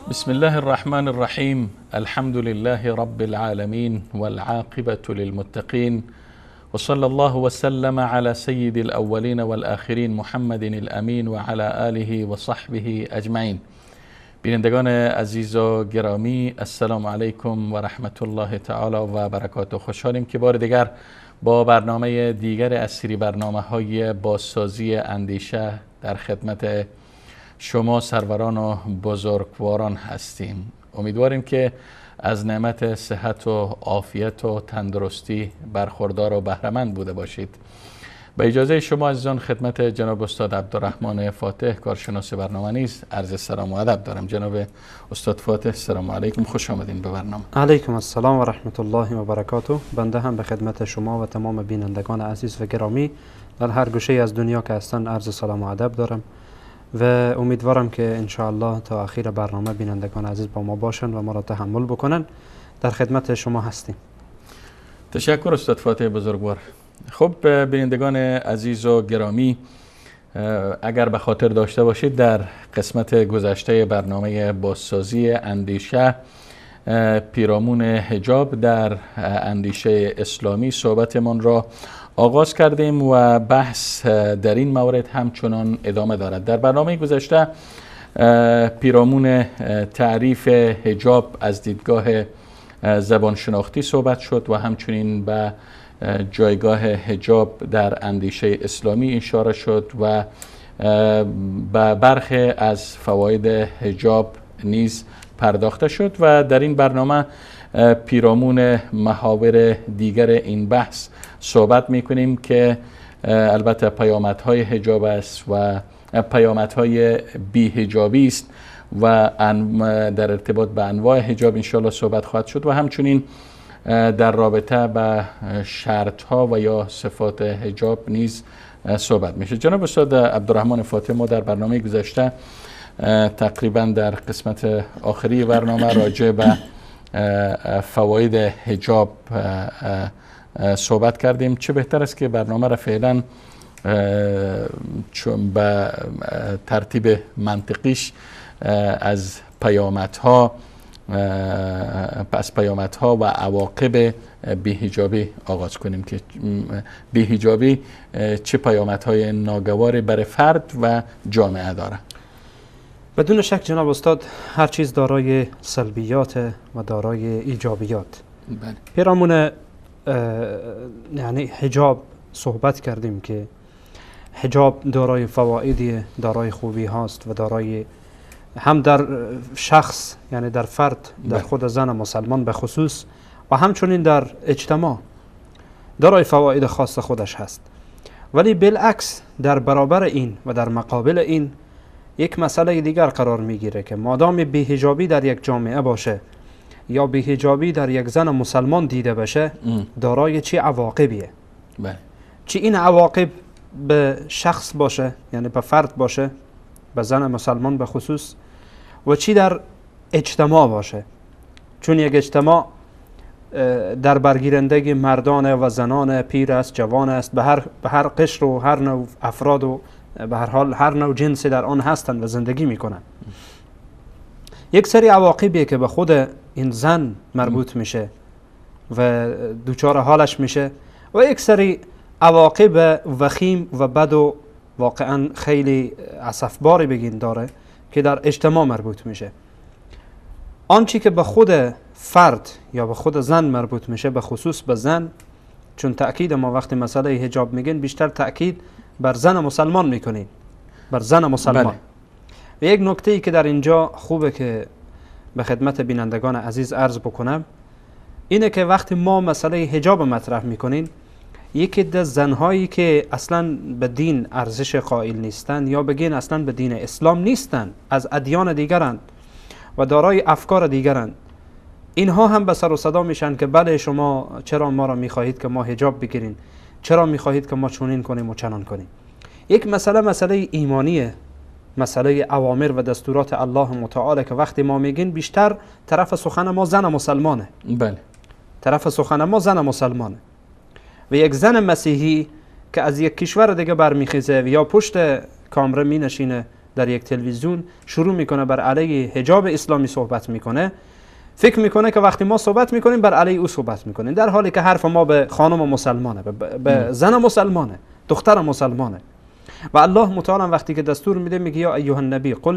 بسم الله الرحمن الرحیم. الحمد لله رب العالمین والعاقبة للمتقین وصلى الله وسلم على سید الاولین والآخرین محمد الامین وعلى آله وصحبه اجمعین. بینندگان عزیز و گرامی، السلام علیکم و رحمت الله تعالی و برکاته. خوشحالیم که بار دیگر با برنامه دیگر از سری برنامه های بازسازی اندیشه در خدمت شما سروران و بزرگواران هستیم. امیدواریم که از نعمت صحت و عافیت و تندرستی برخوردار و بهره‌مند بوده باشید. با اجازه شما عزیزان خدمت جناب استاد عبدالرحمن فاتح کارشناس برنامه نیز عرض سلام و ادب دارم. جناب استاد فاتح، سلام علیکم، خوش آمدین به برنامه. علیکم السلام و رحمت الله و برکاته. بنده هم به خدمت شما و تمام بینندگان عزیز و گرامی در هر گوشه از دنیا که هستند عرض سلام و ادب دارم و امیدوارم که انشاءالله تا اخیر برنامه بینندگان عزیز با ما باشن و ما را تحمل بکنن. در خدمت شما هستیم. تشکر استاد فاتح بزرگوار. خب بینندگان عزیز و گرامی، اگر به خاطر داشته باشید در قسمت گذشته برنامه بازسازی اندیشه پیرامون حجاب در اندیشه اسلامی صحبتمان را آغاز کردیم و بحث در این مورد همچنان ادامه دارد. در برنامه گذشته پیرامون تعریف حجاب از دیدگاه زبانشناختی صحبت شد و همچنین به جایگاه حجاب در اندیشه اسلامی اشاره شد و به برخی از فواید حجاب نیز پرداخته شد و در این برنامه پیرامون محاور دیگر این بحث صحبت میکنیم که البته پیامدهای حجاب است و پیامدهای بی‌حجابی است و در ارتباط به انواع حجاب انشاءالله صحبت خواهد شد و همچنین در رابطه به شرطها و یا صفات حجاب نیز صحبت میشه. جناب استاد عبدالرحمن فاطمه، ما در برنامه گذشته تقریبا در قسمت آخری برنامه راجع به فواید حجاب صحبت کردیم. چه بهتر است که برنامه را فعلا چون به ترتیب منطقیش از پیامدها پس پیامدها و عواقب بی‌حجابی آغاز کنیم که بی‌حجابی چه پیامدهای ناگواری برای فرد و جامعه داره. بدون شک جناب استاد، هر چیز دارای سلبیات و دارای ایجابیات. بله. پیرامون یعنی حجاب صحبت کردیم که حجاب دارای فوایدی، دارای خوبی هاست و دارای هم در شخص یعنی در فرد، در خود زن مسلمان به خصوص و همچنین در اجتماع دارای فواید خاص خودش هست. ولی بالعکس در برابر این و در مقابل این یک مسئله دیگر قرار میگیره که مادام بی‌حجابی در یک جامعه باشه یا بی‌حجابی در یک زن مسلمان دیده بشه دارای چه عواقبیه. بله. چه این عواقب به شخص باشه یعنی به فرد باشه، به زن مسلمان به خصوص، و چی در اجتماع باشه، چون یک اجتماع در برگیرندگی مردان و زنان، پیر است، جوان است، به هر قشر و هر نوع افراد و به هر حال هر نوع جنسی در آن هستند و زندگی میکنند. یک سری عواقبیه که به خود این زن مربوط میشه و دوچار حالش میشه و یک سری عواقب وخیم و بد و واقعا خیلی اسفباری بگین داره که در اجتماع مربوط میشه. آنچه که به خود فرد یا به خود زن مربوط میشه، به خصوص به زن، چون تأکید ما وقتی مسئله حجاب میگن بیشتر تأکید بر زن مسلمان میکنیم، بر زن مسلمان. بله. و یک نکته ای که در اینجا خوبه که به خدمت بینندگان عزیز عرض بکنم اینه که وقتی ما مسئله حجاب مطرح میکنیم، یکی از زنهایی که اصلا به دین ارزش قائل نیستن یا بگین اصلا به دین اسلام نیستن، از ادیان دیگرند و دارای افکار دیگرند، اینها هم به سر و صدا میشن که بله شما چرا ما را میخواهید که ما حجاب بگیریم، چرا میخواهید که ما چنین کنیم و چنان کنیم. یک مسئله، مسئله ایمانیه، مسئله اوامر و دستورات الله متعال که وقتی ما میگین بیشتر طرف سخن ما زن مسلمانه. بله، طرف سخن ما زن مسلمانه و یک زن مسیحی که از یک کشور دیگه برمیخیزه یا پشت کامره مینشینه در یک تلویزیون شروع میکنه بر علیه حجاب اسلامی صحبت میکنه، فکر میکنه که وقتی ما صحبت میکنیم بر علیه او صحبت میکنیم، در حالی که حرف ما به خانم مسلمانه، به زن مسلمانه، دختر مسلمانه. و الله متعال وقتی که دستور میده میگه یا ایها النبی قل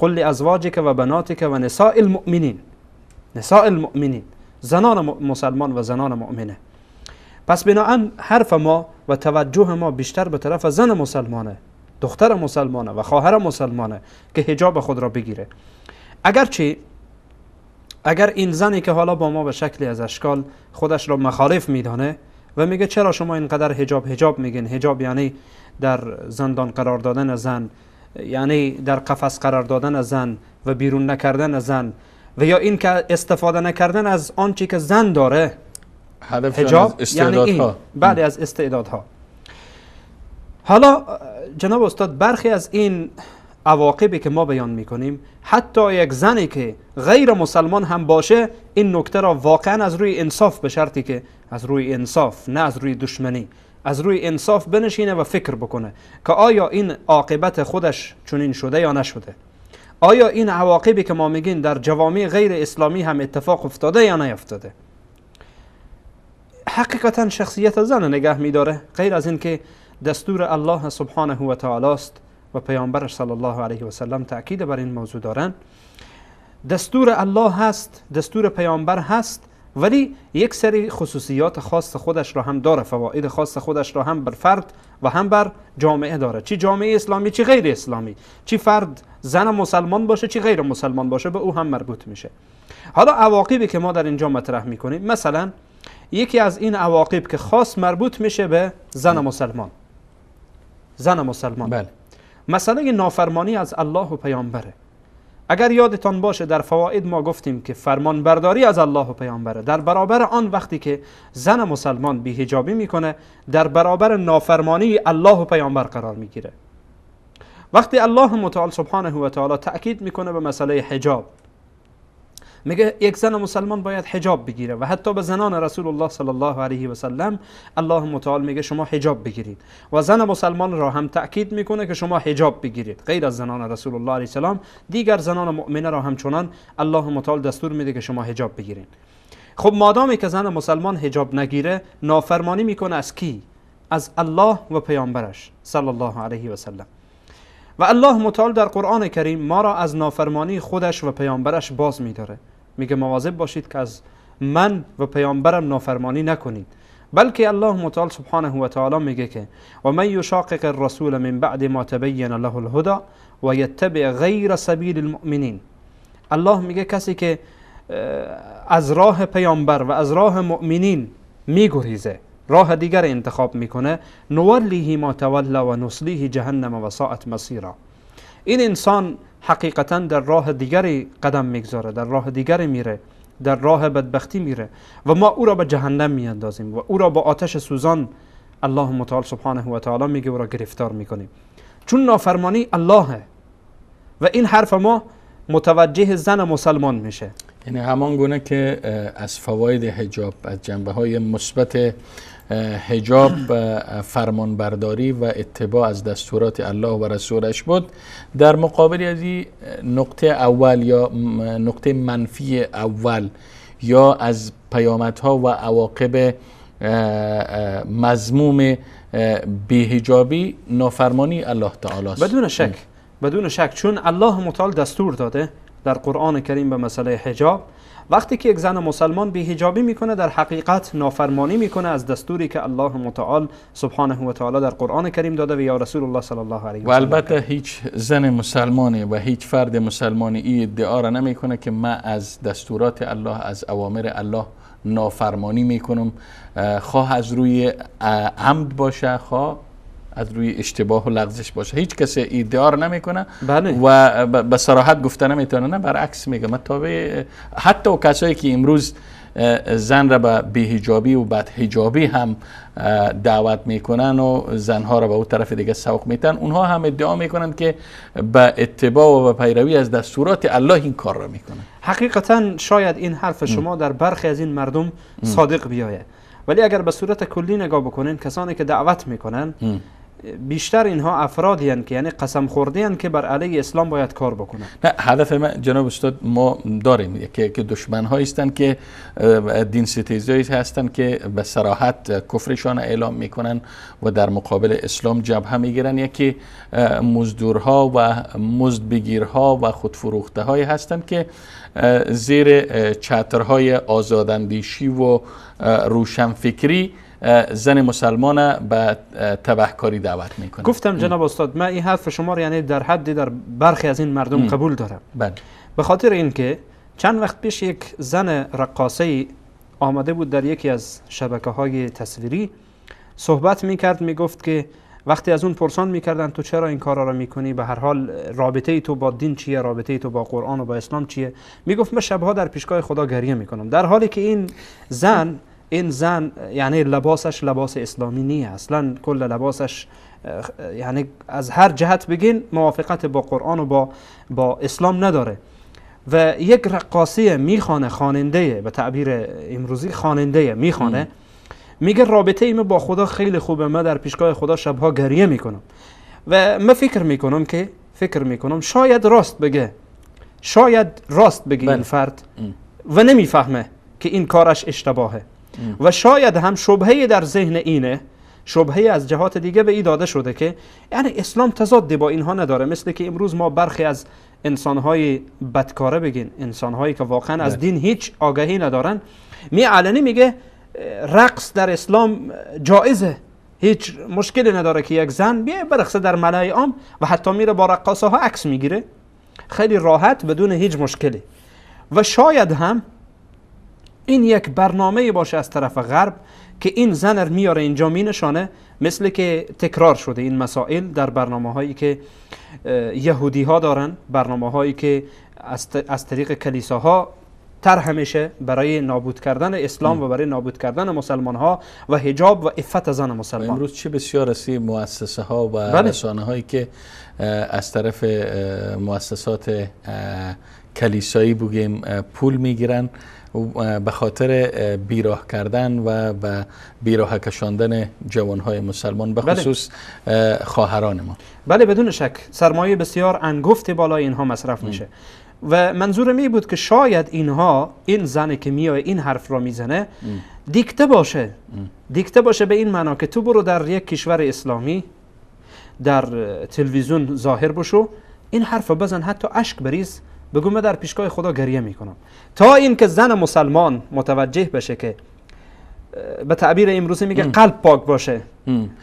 لازواجک و بناتک و نساء المؤمنین، نساء المؤمنین، زنان مسلمان و زنان مؤمنه. پس بناهن حرف ما و توجه ما بیشتر به طرف زن مسلمانه، دختر مسلمانه و خواهر مسلمانه که حجاب خود را بگیره. اگرچه اگر این زنی که حالا با ما به شکلی از اشکال خودش را مخالف میدانه و میگه چرا شما اینقدر حجاب حجاب میگین، حجاب یعنی در زندان قرار دادن زن، یعنی در قفس قرار دادن زن و بیرون نکردن زن و یا این که استفاده نکردن از آنچه که زن داره، حجاب یعنی این، بله از استعدادها. حالا جناب استاد برخی از این عواقبی که ما بیان میکنیم، حتی یک زنی که غیر مسلمان هم باشه این نکته را واقعا از روی انصاف، به شرطی که از روی انصاف نه از روی دشمنی، از روی انصاف بنشینه و فکر بکنه که آیا این عاقبت خودش چنین شده یا نشده، آیا این عواقبی که ما میگیم در جوامع غیر اسلامی هم اتفاق افتاده یا نیفتاده. حقیقتا شخصیت زن نگه میداره، غیر از اینکه دستور الله سبحانه و تعالی است و پیامبرش صلی الله علیه و سلم تأکید بر این موضوع دارن. دستور الله هست، دستور پیامبر هست، ولی یک سری خصوصیات خاص خودش را هم داره، فواید خاص خودش را هم بر فرد و هم بر جامعه داره، چی جامعه اسلامی چی غیر اسلامی، چی فرد زن مسلمان باشه چی غیر مسلمان باشه، به او هم مربوط میشه. حالا عواقبی که ما در اینجا مطرح میکنیم، مثلا یکی از این عواقب که خاص مربوط میشه به زن مسلمان، زن مسلمان، بله، مسئله نافرمانی از الله و پیامبره. اگر یادتان باشه در فواید ما گفتیم که فرمان برداری از الله و پیامبره، در برابر آن وقتی که زن مسلمان بی‌حجابی میکنه در برابر نافرمانی الله و پیامبر قرار میگیره. وقتی الله متعال سبحانه و تعالی تأکید میکنه به مسئله حجاب، میگه یک زن مسلمان باید حجاب بگیره و حتی به زنان رسول الله صلی الله علیه و سلم الله متعال میگه شما حجاب بگیرید و زن مسلمان را هم تأکید میکنه که شما حجاب بگیرید. غیر از زنان رسول الله علیه السلام دیگر زنان مؤمنه را همچنان الله متعال دستور میده که شما حجاب بگیرید. خب مادامی که زن مسلمان حجاب نگیره نافرمانی میکنه از کی؟ از الله و پیامبرش صلی الله علیه و سلم. و الله متعال در قرآن کریم ما را از نافرمانی خودش و پیامبرش باز میداره، میگه مواظب باشید که از من و پیامبرم نافرمانی نکنید، بلکه الله متعال سبحانه و تعالی میگه که و من یشاقق الرسول من بعد ما تبین له الهدى و یتبع غیر سبیل المؤمنین. الله میگه کسی که از راه پیامبر و از راه مؤمنین میگریزه، راه دیگر انتخاب میکنه، نولیه ما تولی و نصلیه جهنم و ساعت مصیرا. این انسان حقیقتا در راه دیگری قدم میگذاره، در راه دیگری میره، در راه بدبختی میره و ما او را به جهنم میاندازیم و او را با آتش سوزان الله متعال سبحانه و تعالی میگه او را گرفتار میکنیم، چون نافرمانی اللهه. و این حرف ما متوجه زن مسلمان میشه. یعنی همان گونه که از فواید حجاب، از جنبه های مثبت حجاب فرمانبرداری و اتباع از دستورات الله و رسولش بود، در مقابل از این نقطه اول یا نقطه منفی اول یا از پیامدها و عواقب مذموم بی‌حجابی نافرمانی الله تعالی است. بدون شک، بدون شک، چون الله متعال دستور داده در قرآن کریم به مسئله حجاب. وقتی که یک زن مسلمان بی‌حجابی میکنه، در حقیقت نافرمانی میکنه از دستوری که الله متعال سبحانه و تعالی در قرآن کریم داده و یا رسول الله صلی الله علیه و و البته هیچ زن مسلمانی و هیچ فرد مسلمانی این ادعا را نمیکنه که من از دستورات الله، از اوامر الله نافرمانی میکنم، خواه از روی عمد باشه، خواه از روی اشتباه و لغزش باشه. هیچ کسی ادعا رو نمیکنه. بله. و به صراحت گفته نمیتونه، نه برعکس میگه من تابع. حتی کسایی که امروز زن را به بی‌حجابی و بدحجابی هم دعوت میکنن و زنها را به اون طرف دیگه سوق میتن، اونها هم ادعا میکنن که به اتباع و به پیروی از دستورات الله این کار را میکنن. حقیقتا شاید این حرف شما در برخی از این مردم صادق بیاید، ولی اگر به صورت کلی نگاه بکنین، کسانی که دعوت میکنن بیشتر اینها افرادی هستند که یعنی قسم خورده هستند که بر علیه اسلام باید کار بکنن. نه، هدف من جناب استاد ما داریم که دشمن هایی هستند که دین ستیزایی هستند که به صراحت کفرشان اعلام میکنن و در مقابل اسلام جبهه میگیرن، یکی مزدورها و مزد بگیرها و خودفروخته هایی هستند که زیر چترهای آزاداندیشی و روشنفکری زن مسلمان به تبهکاری دعوت میکنه. گفتم جناب استاد، من این حرف شما رو یعنی در حدی در برخی از این مردم قبول دارم. بله. به خاطر اینکه چند وقت پیش یک زن رقاصه آمده بود در یکی از شبکه های تصویری صحبت میکرد، میگفت که وقتی از اون پرسان میکردن تو چرا این کارا رو میکنی، به هر حال رابطه تو با دین چیه، رابطه تو با قرآن و با اسلام چیه، میگفت من شبها در پیشگاه خدا گریه میکنم، در حالی که این زن یعنی لباسش لباس اسلامی نیه، اصلا کل لباسش یعنی از هر جهت بگین موافقت با قرآن و با اسلام نداره. و یک رقاصه میخوانه، خواننده، به تعبیر امروزی خواننده میخوانه، میگه رابطه ایم با خدا خیلی خوبه، من در پیشگاه خدا شبها گریه میکنم. و من فکر میکنم شاید راست بگه، شاید راست بگه این فرد و نمیفهمه که این کارش اشتباهه. و شاید هم شبهه در ذهن اینه، شبهه از جهات دیگه به ای داده شده که یعنی اسلام تضاد با اینها نداره، مثل که امروز ما برخی از انسانهای بدکاره بگین، انسانهایی که واقعا از دین هیچ آگاهی ندارن، می علنی میگه رقص در اسلام جایزه، هیچ مشکلی نداره که یک زن بیه برقصه در ملای عام و حتی میره با رقاصه ها عکس میگیره خیلی راحت بدون هیچ مشکلی. و شاید هم این یک برنامه باشه از طرف غرب که این زن رو میاره اینجا مینشانه، مثل که تکرار شده این مسائل در برنامه هایی که یهودی ها دارن، برنامه هایی که از طریق کلیساها طرح میشه برای نابود کردن اسلام و برای نابود کردن مسلمان ها و حجاب و عفت زن مسلمان. امروز چه بسیار اسی مؤسسه ها و رسانه هایی که از طرف مؤسسات کلیسایی بگیم پول میگیرن به خاطر بیراه کردن و به بیراه کشاندن جوانهای مسلمان، به خصوص خواهران ما. بله، بدون شک سرمایه بسیار انگفت بالای اینها مصرف میشه. و منظور می بود که شاید اینها، این زنی که میای این حرف را میزنه دیکته باشه، دیکته باشه به این معنا که تو برو در یک کشور اسلامی در تلویزیون ظاهر بشو، این حرف بزن، حتی اشک بریز، بگو من در پیشگاه خدا گریه میکنم، تا اینکه زن مسلمان متوجه بشه که به تعبیر امروزی میگه قلب پاک باشه،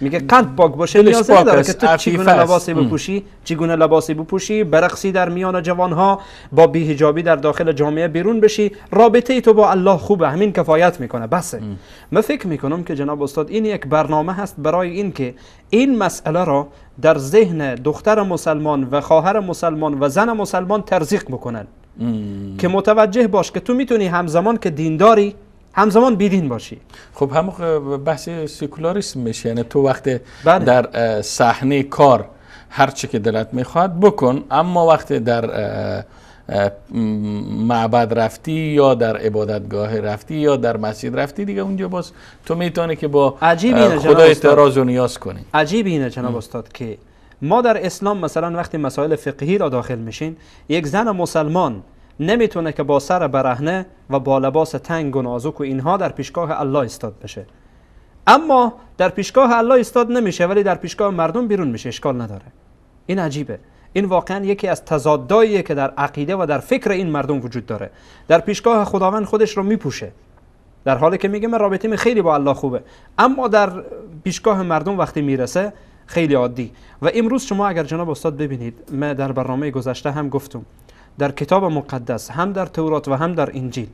میگه قلب پاک باشه، نیاز نداره که تو چگونه لباسی بپوشی، چگونه لباسی بپوشی، برقصی در میان جوانها، با بی‌حجابی در داخل جامعه بیرون بشی، رابطه ای تو با الله خوبه، همین کفایت میکنه، بسه. من فکر میکنم که جناب استاد این یک برنامه هست برای این که این مسئله را در ذهن دختر مسلمان و خواهر مسلمان و زن مسلمان ترزیق بکنن که متوجه باش که تو میتونی همزمان که دینداری همزمان بیدین باشی. خب همون بحث سکولاریسم میشه، یعنی تو وقت در صحنه کار هر چی که دلت میخواد بکن، اما وقتی در معبد رفتی یا در عبادتگاه رفتی یا در مسجد رفتی دیگه اونجا باز تو میتونی که با خدای اعتراض و نیاز کنی. عجیب اینه جناب استاد که ما در اسلام مثلا وقتی مسائل فقهی را داخل میشین، یک زن مسلمان نمیتونه که با سر برهنه و با لباس تنگ و نازک و اینها در پیشگاه الله ایستاد بشه. اما در پیشگاه الله ایستاد نمیشه ولی در پیشگاه مردم بیرون میشه، اشکال نداره. این عجیبه، این واقعا یکی از تضاداییه که در عقیده و در فکر این مردم وجود داره. در پیشگاه خداوند خودش رو میپوشه، در حالی که میگه من رابطه خیلی با الله خوبه، اما در پیشگاه مردم وقتی میرسه خیلی عادی. و امروز شما اگر جناب استاد ببینید، من در برنامه گذشته هم گفتم، در کتاب مقدس هم در تورات و هم در انجیل،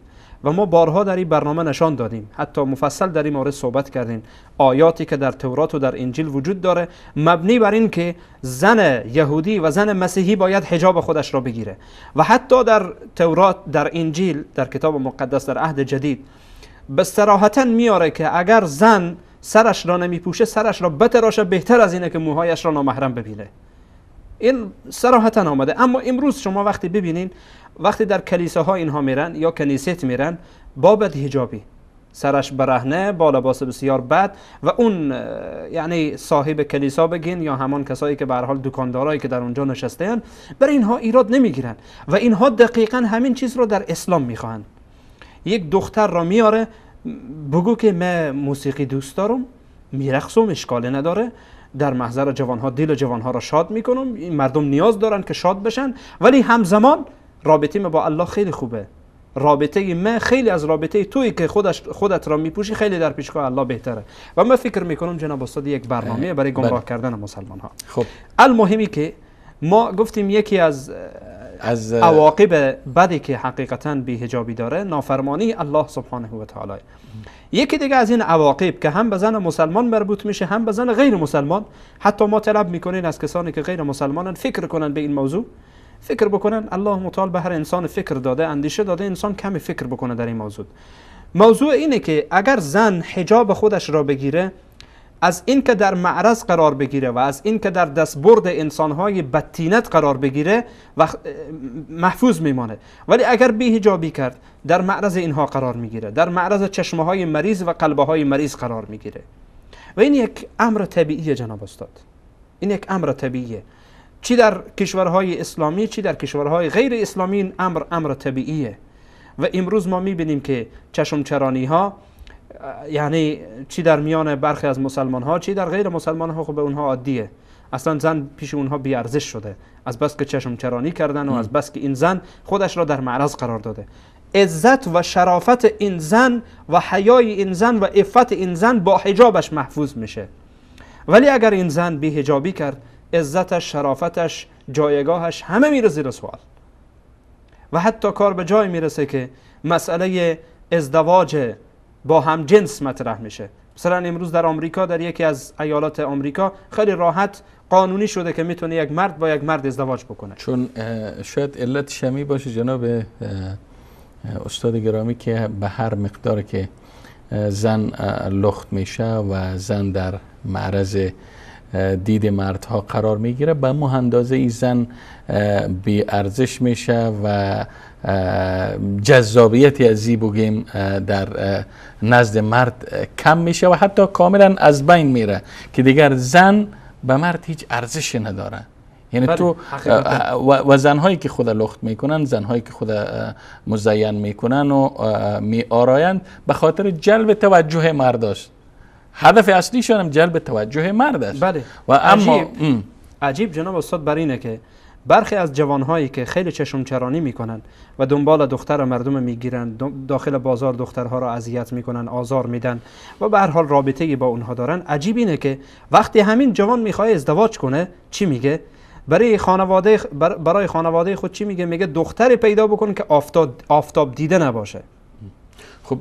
و ما بارها در این برنامه نشان دادیم، حتی مفصل در این مورد صحبت کردیم، آیاتی که در تورات و در انجیل وجود داره مبنی بر این که زن یهودی و زن مسیحی باید حجاب خودش را بگیره. و حتی در تورات، در انجیل، در کتاب مقدس، در عهد جدید به صراحتا میاره که اگر زن سرش را نمیپوشه، سرش را بتراشه بهتر از اینه که موهایش را نامحرم ببینه. این صراحتا آمده. اما امروز شما وقتی ببینین، وقتی در کلیساها اینها میرن یا کنیست میرن، با بدحجابی، سرش برهنه، با لباس بسیار بد، و اون یعنی صاحب کلیسا بگین یا همان کسایی که به هر حال دکاندارایی که در اونجا نشسته‌اند، برای اینها ایراد نمیگیرن. و اینها دقیقا همین چیز رو در اسلام میخواهند. یک دختر را میاره، بگو که من موسیقی دوست دارم، میرقصم، اشکالی نداره، در محضر جوانها دل جوانها را شاد میکنم، این مردم نیاز دارن که شاد بشن، ولی همزمان رابطه ما با الله خیلی خوبه، رابطه ما خیلی از رابطه تویی که خودت را میپوشی خیلی در پیشگاه الله بهتره. و من فکر میکنم جناب استاد یک برنامه برای گمراه کردن مسلمان ها. خب المهمی که ما گفتیم یکی از عواقب بدی که حقیقتا بی‌حجابی داره نافرمانی الله سبحانه و تعالی. یکی دیگه از این عواقب که هم به زن مسلمان مربوط میشه هم به زن غیر مسلمان، حتی ما طلب میکنین از کسانی که غیر مسلمانن فکر کنن به این موضوع، فکر بکنن. الله متعال به هر انسان فکر داده، اندیشه داده، انسان کمی فکر بکنه در این موضوع. موضوع اینه که اگر زن حجاب خودش را بگیره، از این که در معرض قرار بگیره و از این که در دستبرد انسانهای بدطینت قرار بگیره و محفوظ میمانه. ولی اگر بی‌حجابی کرد، در معرض اینها قرار میگیره، در معرض چشمهای مریض و قلبهای مریض قرار میگیره. و این یک امر طبیعیه جناب استاد، این یک امر طبیعیه، چی در کشورهای اسلامی چی در کشورهای غیر اسلامی، این امر امر طبیعیه. و امروز ما میبینیم که چشم چرانی ها، یعنی چی در میان برخی از مسلمان ها چی در غیر مسلمان ها، خب به اونها عادیه، اصلا زن پیش اونها بی ارزش شده، از بس که چشم چرانی کردن و از بس که این زن خودش را در معرض قرار داده. عزت و شرافت این زن و حیای این زن و عفت این زن با حجابش محفوظ میشه. ولی اگر این زن بی حجابی کرد، عزتش، شرافتش، جایگاهش همه میره زیر سوال. و حتی کار به جای میرسه که مسئله ازدواج با هم جنس مطرح میشه. مثلا امروز در آمریکا، در یکی از ایالات آمریکا خیلی راحت قانونی شده که میتونه یک مرد با یک مرد ازدواج بکنه. چون شاید علت شمی باشه جناب استاد گرامی که به هر مقدار که زن لخت میشه و زن در معرض دید مردها قرار میگیره، به مو اندازه این زن بی ارزش میشه و جذابیتی از این بگیم در نزد مرد کم میشه و حتی کاملا از بین میره که دیگر زن به مرد هیچ ارزشی نداره. یعنی تو و زنهایی که خود لخت میکنن، زنهایی که خود مزین میکنن و می آرایند به خاطر جلب توجه مرد است. هدف اصلیشان هم جلب توجه مرد است. بله. و اما عجیب جناب استاد بر اینه که برخی از جوانهایی که خیلی چشم چرانی میکنن و دنبال دختر مردم میگیرن، داخل بازار دخترها را اذیت میکنن، آزار میدن و به هر حال رابطه‌ای با اونها دارن. عجیب اینه که وقتی همین جوان میخواد ازدواج کنه چی میگه؟ برای خانواده خود چی میگه؟ میگه دختری پیدا بکن که آفتاب دیده نباشه. خب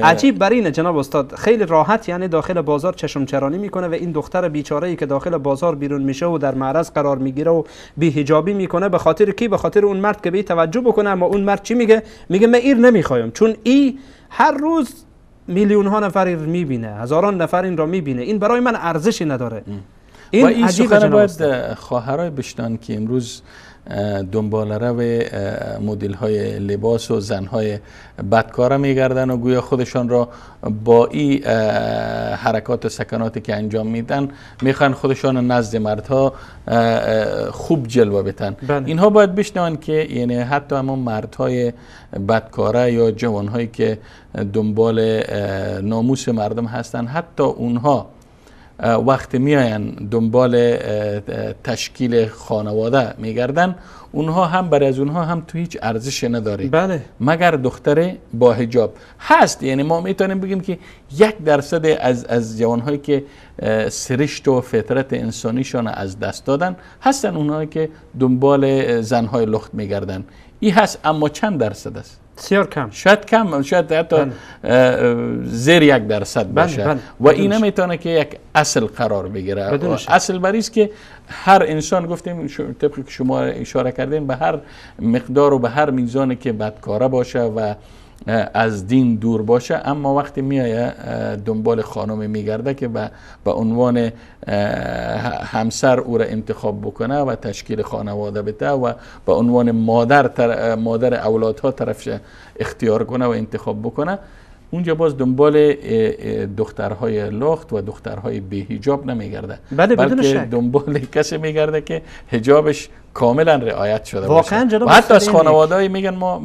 عجیب بر اینه جناب استاد، خیلی راحت یعنی داخل بازار چشم چرانی میکنه و این دختر بیچاره ای که داخل بازار بیرون میشه و در معرض قرار میگیره و بی‌حجابی میکنه، به خاطر کی؟ به خاطر اون مرد که به توجه بکنه. اما اون مرد چی میگه؟ میگه من ایر نمیخوایم، چون ای هر روز میلیون ها نفر این میبینه، هزاران نفر این را میبینه، این برای من ارزشی نداره. این عجیب. باید خواهرای بشنن که امروز دنبال رو مدل های لباس و زنهای بدکاره میگردن و گویا خودشان را با این حرکات و سکناتی که انجام میدن میخوان خودشان نزد مردها خوب جلوه بدن. بله. اینها باید بشنون که یعنی حتی همون مردهای بدکاره یا جوانهایی که دنبال ناموس مردم هستن، حتی اونها وقتی میاین دنبال تشکیل خانواده میگردن، اونها هم برای از اونها هم تو هیچ ارزش نداره. بله. مگر دختر با حجاب هست. یعنی ما میتونیم بگیم که 1% از جوانهایی که سرشت و فطرت انسانیشان از دست دادن هستن، اونهایی که دنبال زنهای لخت میگردن. این هست، اما چند درصد است؟ بسیار کم، شاید کم، شاید حتی زیر 1% باشه. بله. و این نمیتونه که یک اصل قرار بگیره. اصل بر است که هر انسان، گفتیم طبقی که شما اشاره کردین، به هر مقدار و به هر میزانی که بدکاره باشه و از دین دور باشه، اما وقتی میایه دنبال خانم میگرده که به عنوان همسر او را انتخاب بکنه و تشکیل خانواده بده و به عنوان مادر اولادها طرفش اختیار کنه و انتخاب بکنه، اونجا باز دنبال دخترهای لخت و دخترهای بی‌حجاب نمیگرده. بله، بلکه دنبال کسی میگرده که حجابش کاملا رعایت شده واقعا باشه. و حتی از خانواده‌ای میگن ما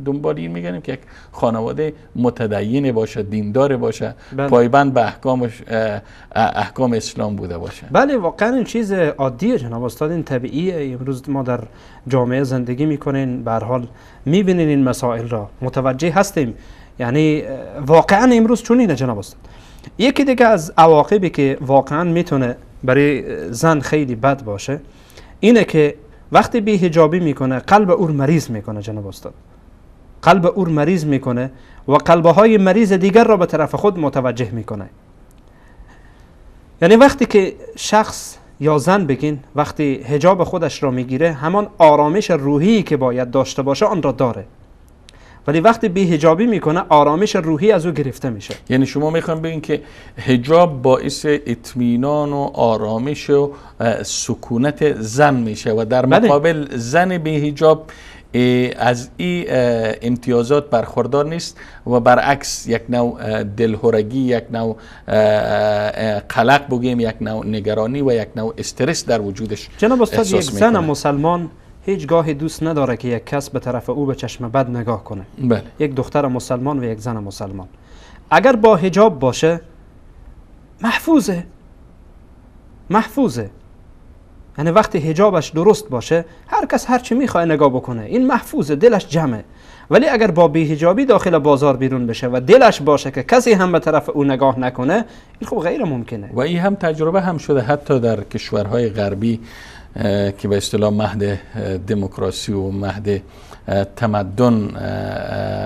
دنبال این میگنیم که یک خانواده متدین باشه، دیندار باشه، بله، پایبند به احکام اسلام بوده باشه. بله، واقعا این چیز عادیه جناب استاد، این طبیعیه. امروز ما در جامعه زندگی میکنین، به هر حال میبینین این مسائل را، متوجه هستیم. یعنی واقعا امروز چونینه جناب استاد. یکی دیگه از عواقبی که واقعا میتونه برای زن خیلی بد باشه اینه که وقتی بی حجابی میکنه قلب او مریض میکنه جناب استاد، قلب او مریض میکنه و قلبهای مریض دیگر را به طرف خود متوجه میکنه. یعنی وقتی که شخص یا زن بگین وقتی حجاب خودش را میگیره، همان آرامش روحی که باید داشته باشه آن را داره، ولی وقتی بی حجابی میکنه آرامش روحی از او گرفته میشه. یعنی شما میخواین بگین که حجاب باعث اطمینان و آرامش و سکونت زن میشه و در مقابل زن بی حجاب از این امتیازات برخوردار نیست و برعکس یک نوع دلهرگی، یک نوع قلق بگیم، یک نوع نگرانی و یک نوع استرس در وجودش. جناب استاد، یک زن مسلمان هیچگاهی دوست نداره که یک کس به طرف او به چشم بد نگاه کنه. بله. یک دختر مسلمان و یک زن مسلمان اگر با حجاب باشه محفوظه، محفوظه. یعنی وقتی حجابش درست باشه هر کس هر چی میخواد نگاه بکنه، این محفوظه، دلش جمعه. ولی اگر با بی‌حجابی داخل بازار بیرون بشه و دلش باشه که کسی هم به طرف او نگاه نکنه، این خب غیر ممکنه. و این هم تجربه هم شده حتی در کشورهای غربی که به اصطلاح مهد دموکراسی و مهد تمدن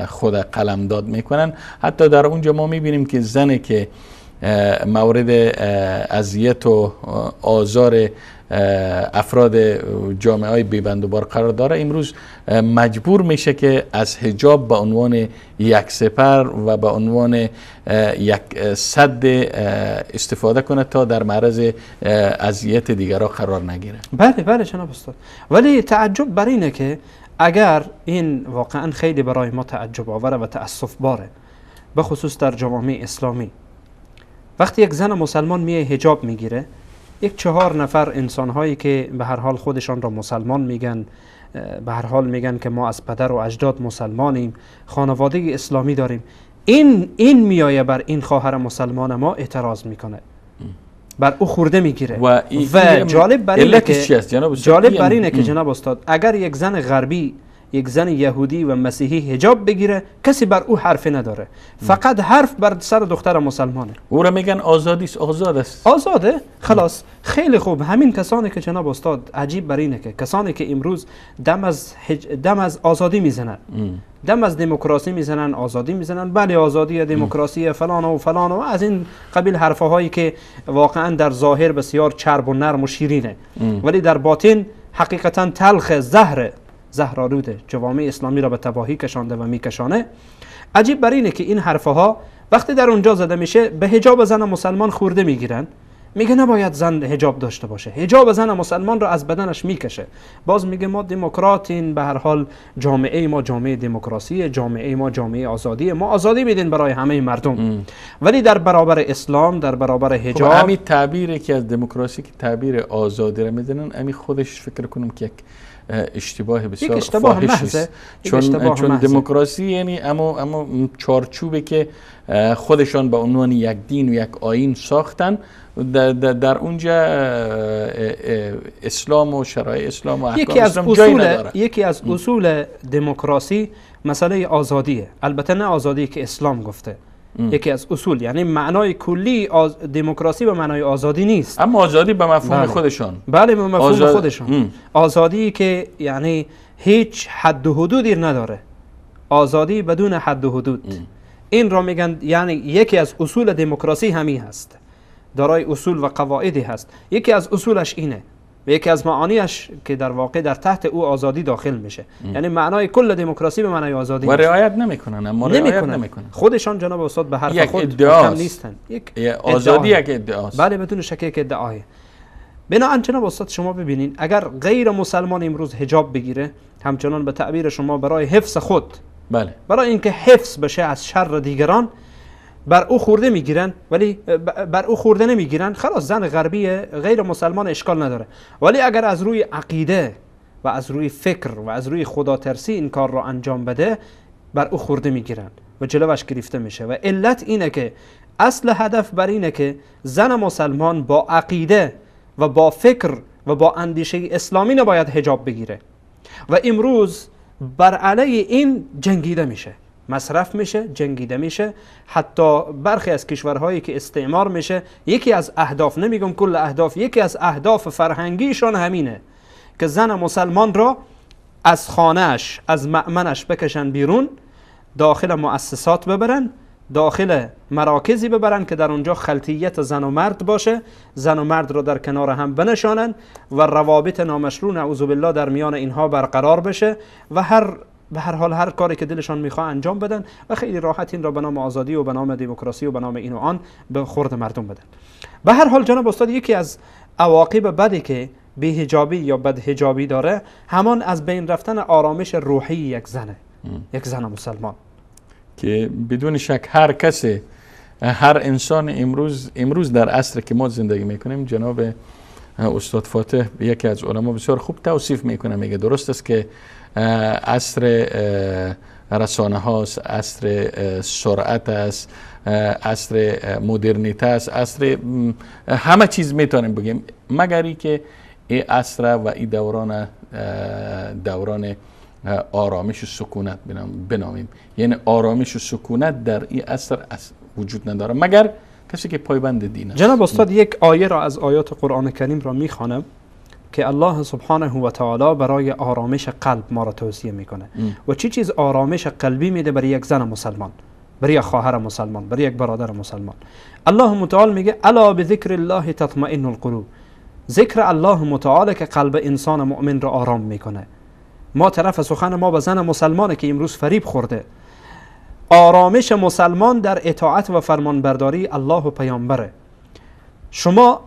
خود قلمداد میکنن، حتی در اونجا ما میبینیم که زنی که مورد اذیت و آزار افراد جامعه های بی‌بند و بار قرار داره، امروز مجبور میشه که از حجاب به عنوان یک سپر و به عنوان یک سد استفاده کنه تا در معرض اذیت دیگران قرار نگیره. بله بله جناب استاد. ولی تعجب بر اینه که اگر این واقعا خیلی برای ما تعجب آوره و تأسف باره، به خصوص در جوامع اسلامی، وقتی یک زن مسلمان میه حجاب میگیره، یک 4 نفر انسانهایی که به هر حال خودشان را مسلمان میگن، به هر حال میگن که ما از پدر و اجداد مسلمانیم، خانواده اسلامی داریم، این میایه بر این خواهر مسلمان ما اعتراض میکنه، بر او خورده میگیره. و جالب بر اینه که جالب بر اینه که جناب استاد، اگر یک زن غربی، یک زن یهودی و مسیحی حجاب بگیره، کسی بر او حرفی نداره، فقط حرف بر سر دختر مسلمانه. او را میگن آزادی است، آزاد است، آزاده، خلاص. خیلی خوب. همین کسانی که جناب استاد عجیب بر اینه که کسانی که امروز دم از آزادی میزنن، دم از دموکراسی میزنن، آزادی میزنن، بله آزادی، دموکراسی، فلان و فلان و از این قبیل حرفهایی که واقعا در ظاهر بسیار چرب و نرم و شیرینه، ولی در باطن حقیقتا تلخ، زهرآلوده، جوامع اسلامی را به تباهی کشانده و میکشانه. عجیب بر اینه که این حرفها وقتی در اونجا زده میشه به حجاب زن مسلمان خورده میگیرن، میگه نباید زن حجاب داشته باشه، حجاب زن مسلمان رو از بدنش میکشه. باز میگه ما دموکراتین، به هر حال جامعه ما جامعه دموکراسی، جامعه ما جامعه آزادی، ما آزادی میدین برای همه مردم. ولی در برابر اسلام، در برابر حجاب، خب همین تعبیری که از دموکراسی که تعبیر آزادی رو میدونن، همین خودش فکر کنم که یک اشتباه بسیار فاحش است. چون دموکراسی یعنی اما چارچوبی که خودشان به عنوان یک دین و یک آیین ساختن، در اونجا اسلام و شرایع اسلام و احکام اسلام جایی نداره. یکی از اصول دموکراسی مسئله آزادیه، البته نه آزادی که اسلام گفته. یکی از اصول، یعنی معنای کلی دموکراسی به معنای آزادی نیست، اما آزادی به مفهوم بله. خودشان، بله به مفهوم خودشان. آزادی که یعنی هیچ حد و حدودی نداره، آزادی بدون حد و حدود. این را میگن، یعنی یکی از اصول دموکراسی همین هست، دارای اصول و قواعدی هست. یکی از اصولش اینه و یکی از معانیش که در واقع در تحت او آزادی داخل میشه. یعنی معنای کل دموکراسی به معنای آزادی و رعایت نمیکنن، اما رعایت نمیکنن خودشان. جناب استاد به حرف خود کم نیستن. یک آزادی یک ادعاست، بله بدون شک یک ادعاه. بنابراین جناب استاد شما ببینین اگر غیر مسلمان امروز حجاب بگیره، همچنان به تعبیر شما برای حفظ خود، بله، برای اینکه حفظ بشه از شر دیگران، بر او خورده میگیرن، ولی بر او خورده نمیگیرن. خلاص زن غربی غیر مسلمان اشکال نداره، ولی اگر از روی عقیده و از روی فکر و از روی خدا ترسی این کار را انجام بده، بر او خورده میگیرن و جلوش گرفته میشه. و علت اینه که اصل هدف بر اینه که زن مسلمان با عقیده و با فکر و با اندیشه اسلامی نباید حجاب بگیره و امروز بر علیه این جنگیده میشه، مصرف میشه، جنگیده میشه. حتی برخی از کشورهایی که استعمار میشه، یکی از اهداف، نمیگم کل اهداف، یکی از اهداف فرهنگیشان همینه که زن مسلمان را از خانهش، از مأمنش بکشن بیرون، داخل مؤسسات ببرن، داخل مراکزی ببرن که در اونجا خلطیت زن و مرد باشه، زن و مرد را در کنار هم بنشانن و روابط نامشروع نعوذ بالله در میان اینها برقرار بشه و به هر حال هر کاری که دلشان میخواه انجام بدن و خیلی راحت این را به نام آزادی و به نام دموکراسی و به نام این و آن به خورد مردم بدن. به هر حال جناب استاد یکی از عواقب بدی که بی‌حجابی یا بدحجابی داره، همان از بین رفتن آرامش روحی یک زنه، یک زن مسلمان، که بدون شک هر کسی، هر انسان امروز در عصر که ما زندگی میکنیم، جناب استاد فاتح یکی از علما بسیار خوب توصیف میکنه، میگه درست است که عصر رسانه هاست، عصر سرعت است، عصر مدرنیته است، عصر همه چیز میتونیم بگیم، مگر ای که این عصر و این دوران، دوران آرامش و سکونت بنامیم. یعنی آرامش و سکونت در این عصر وجود نداره مگر کسی که پایبند دین است. جناب استاد یک آیه را از آیات قرآن کریم را میخوانم که الله سبحانه و تعالی برای آرامش قلب ما را توصیه میکنه و چی چیز آرامش قلبی میده برای یک زن مسلمان، برای یک خواهر مسلمان، برای یک برادر مسلمان. الله متعال میگه الا بذکر الله تطمئن القلوب. ذکر الله متعال که قلب انسان مؤمن را آرام میکنه. ما طرف سخن ما به زن مسلمانه که امروز فریب خورده. آرامش مسلمان در اطاعت و فرمانبرداری الله و پیامبره. شما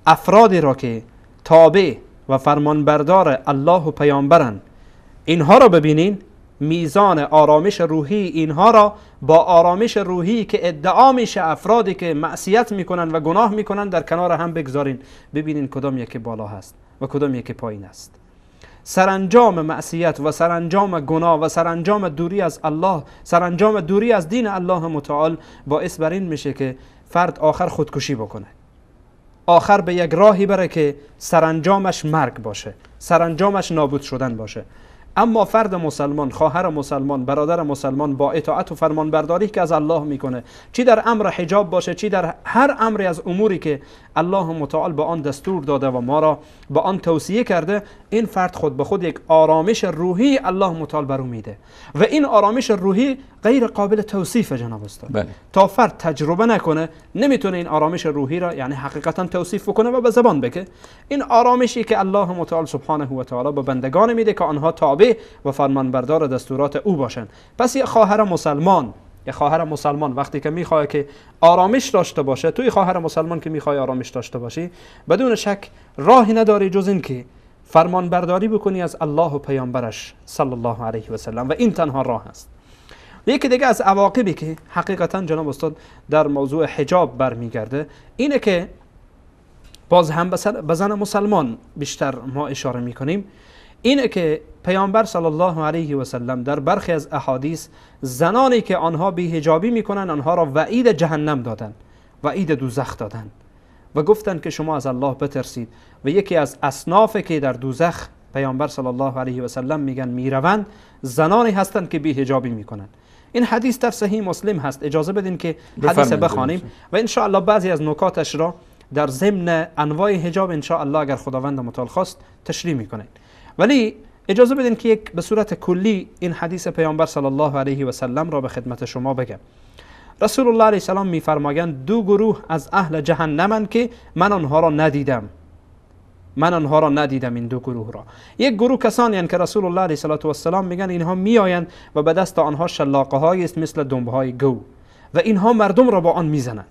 افرادی را که تابع و فرمانبردار الله و پیامبرن، اینها را ببینین، میزان آرامش روحی اینها را با آرامش روحی که ادعا میشه افرادی که معصیت میکنن و گناه میکنن در کنار هم بگذارین، ببینین کدام یکی بالا هست و کدام یکی پایین است. سرانجام معصیت و سرانجام گناه و سرانجام دوری از الله، سرانجام دوری از دین الله متعال باعث بر این میشه که فرد آخر خودکشی بکنه، آخر به یک راهی بره که سرانجامش مرگ باشه، سرانجامش نابود شدن باشه. اما فرد مسلمان، خواهر مسلمان، برادر مسلمان با اطاعت و فرمانبرداری که از الله میکنه، چی در امر حجاب باشه، چی در هر امری از اموری که الله متعال به آن دستور داده و ما را به آن توصیه کرده، این فرد خود به خود یک آرامش روحی الله متعال بر او میده و این آرامش روحی غیر قابل توصیف جناب استاد. بله. تا فرد تجربه نکنه نمیتونه این آرامش روحی را یعنی حقیقتا توصیف بکنه و به زبان بگه. این آرامشی که الله متعال سبحانه و تعالی به بندگان میده که آنها تابع و فرمانبردار دستورات او باشند. پس یک خواهر مسلمان، یه خواهر مسلمان وقتی که میخواد که آرامش داشته باشه، توی خواهر مسلمان که میخوای آرامش داشته باشی، بدون شک راهی نداری جز این که فرمان برداری بکنی از الله و پیامبرش صلی الله علیه و سلم، و این تنها راه است. یکی دیگه از عواقبی که حقیقتا جناب استاد در موضوع حجاب برمیگرده اینه که باز هم به زن مسلمان بیشتر ما اشاره میکنیم، اینه که پیامبر صلی الله علیه و سلم در برخی از احادیث زنانی که آنها بی‌حجابی میکنن آنها را وعید جهنم دادن، وعید دوزخ دادن و گفتند که شما از الله بترسید. و یکی از اصناف که در دوزخ پیامبر صلی الله علیه و سلم میگن میروند زنانی هستند که بی‌حجابی میکنن. این حدیث در صحیح مسلم هست. اجازه بدین که حدیث بخوانیم و ان شاء الله بعضی از نکاتش را در ضمن انواع حجاب ان شاء الله اگر خداوند متعال خواست تشریح میکنه. ولی اجازه بدین که یک به صورت کلی این حدیث پیامبر صلی الله علیه و سلم را به خدمت شما بگم. رسول الله علیه السلام میفرمایند دو گروه از اهل جهنمند که من آنها را ندیدم، من آنها را ندیدم، این دو گروه را. یک گروه کسانی هستند که رسول الله علیه السلام میگن اینها میآیند و به دست آنها شلاقه هایی است مثل دنبه های گو و اینها مردم را با آن میزنند،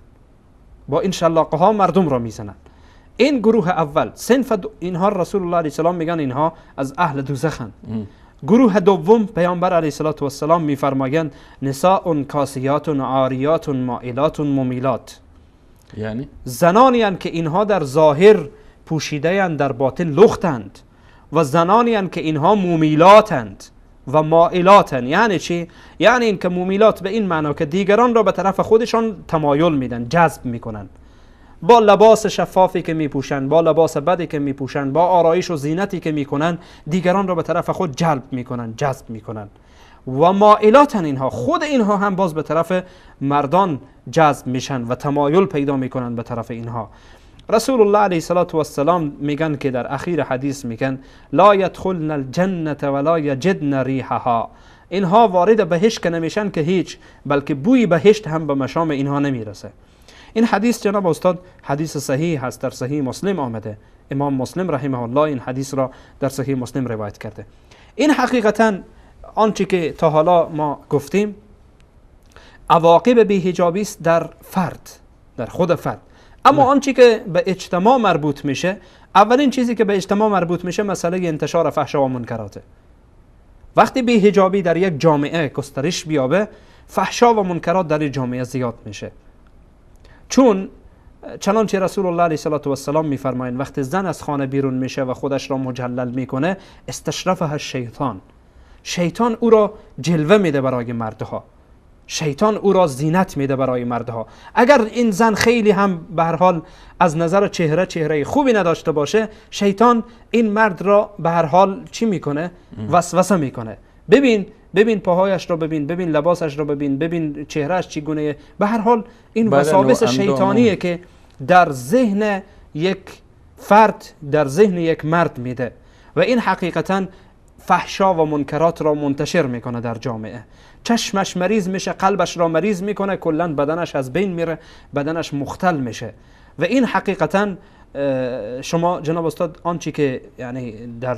با این شلاقه ها مردم را میزنند. این گروه اول صنف اینها رسول الله علیه السلام میگن اینها از اهل دوزخند. گروه دوم پیامبر علیه السلام میفرمایند نساء کاسیات عاریات مائلات ممیلات، یعنی زنانی هستند که اینها در ظاهر پوشیده اند در باطن لختند و زنانی هستند که اینها ممیلاتند و مائلاتند. یعنی چی؟ یعنی اینکه ممیلات به این معنا که دیگران را به طرف خودشان تمایل میدن، جذب میکنن، با لباس شفافی که میپوشن، با لباس بدی که میپوشن، با آرایش و زینتی که میکنن، دیگران را به طرف خود جلب میکنن، جذب میکنن. و مائلاتن اینها، خود اینها هم باز به طرف مردان جذب میشن و تمایل پیدا میکنن به طرف اینها. رسول الله علیه السلام میگن که در اخیر حدیث میگن لا یدخلن الجنة ولا یجدن ریحها، اینها وارد بهشت که نمیشن که هیچ، بلکه بوی بهشت هم به مشام اینها نمیرسه. این حدیث جناب استاد حدیث صحیح هست، در صحیح مسلم آمده. امام مسلم رحمه الله این حدیث را در صحیح مسلم روایت کرده. این حقیقتا آنچه که تا حالا ما گفتیم عواقب بی‌حجابی است در فرد، در خود فرد. اما آنچه که به اجتماع مربوط میشه، اولین چیزی که به اجتماع مربوط میشه مسئله انتشار فحشا و منکراته. وقتی بی‌حجابی در یک جامعه گسترش بیابه، فحشا و منکرات در جامعه زیاد میشه. چون چنانچه رسول الله علیه السلام میفرمایند وقتی زن از خانه بیرون میشه و خودش را مجلل میکنه، استشرفها الشیطان، شیطان او را جلوه میده برای مردها، شیطان او را زینت میده برای مردها. اگر این زن خیلی هم به هر حال از نظر چهره چهره خوبی نداشته باشه، شیطان این مرد را به هر حال چی میکنه؟ وسوسه میکنه. ببین، ببین پاهایش را ببین، ببین لباسش را ببین، ببین چهرهش چگونه. به هر حال این وساوس شیطانیه که در ذهن یک فرد، در ذهن یک مرد میده و این حقیقتا فحشا و منکرات را منتشر میکنه در جامعه. چشمش مریض میشه، قلبش را مریض میکنه، کلا بدنش از بین میره، بدنش مختل میشه. و این حقیقتا شما جناب استاد آنچه که یعنی در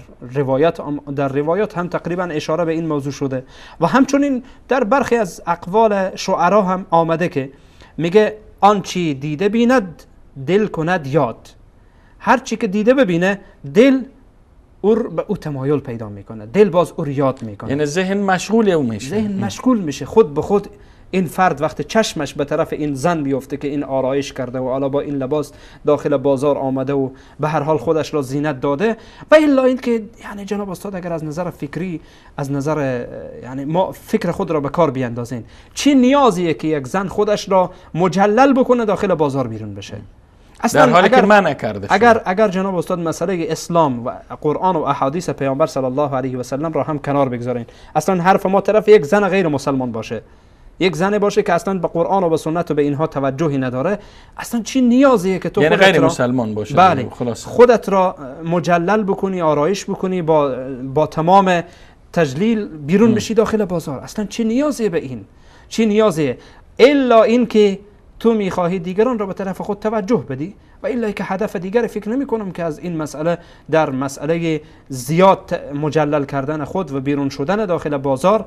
روایات هم تقریبا اشاره به این موضوع شده و همچنین در برخی از اقوال شعرا هم آمده که میگه آنچه دیده بیند دل کند یاد. هر چی که دیده ببینه دل به او تمایل پیدا میکنه، دل باز او رو یاد میکنه، یعنی ذهن مشغول او میشه، ذهن مشغول میشه. خود به خود این فرد وقتی چشمش به طرف این زن بیفته که این آرایش کرده و حالا با این لباس داخل بازار آمده و به هر حال خودش را زینت داده، و الا این که یعنی جناب استاد اگر از نظر فکری، از نظر یعنی ما فکر خود را به کار بیاندازیم، چه نیازیه که یک زن خودش را مجلل بکنه داخل بازار بیرون بشه؟ اصلا در حالی که منع کرده. اگر جناب استاد مسئله اسلام و قرآن و احادیث پیامبر صلی الله علیه و سلم را هم کنار بگذارین، اصلا حرف ما طرف یک زن غیر مسلمان باشه، یک زن باشه که اصلا به قرآن و به سنت و به اینها توجهی نداره، اصلا چی نیازیه که تو یعنی غیر مسلمان باشه، بله، خودت را مجلل بکنی، آرایش بکنی، با تمام تجلیل بیرون بشی داخل بازار؟ اصلا چی نیازیه به این؟ چی نیازیه؟ الا این که تو میخواهی دیگران را به طرف خود توجه بدی، و الا که هدف دیگر فکر نمی کنم که از این مسئله در مسئله زیاد مجلل کردن خود و بیرون شدن داخل بازار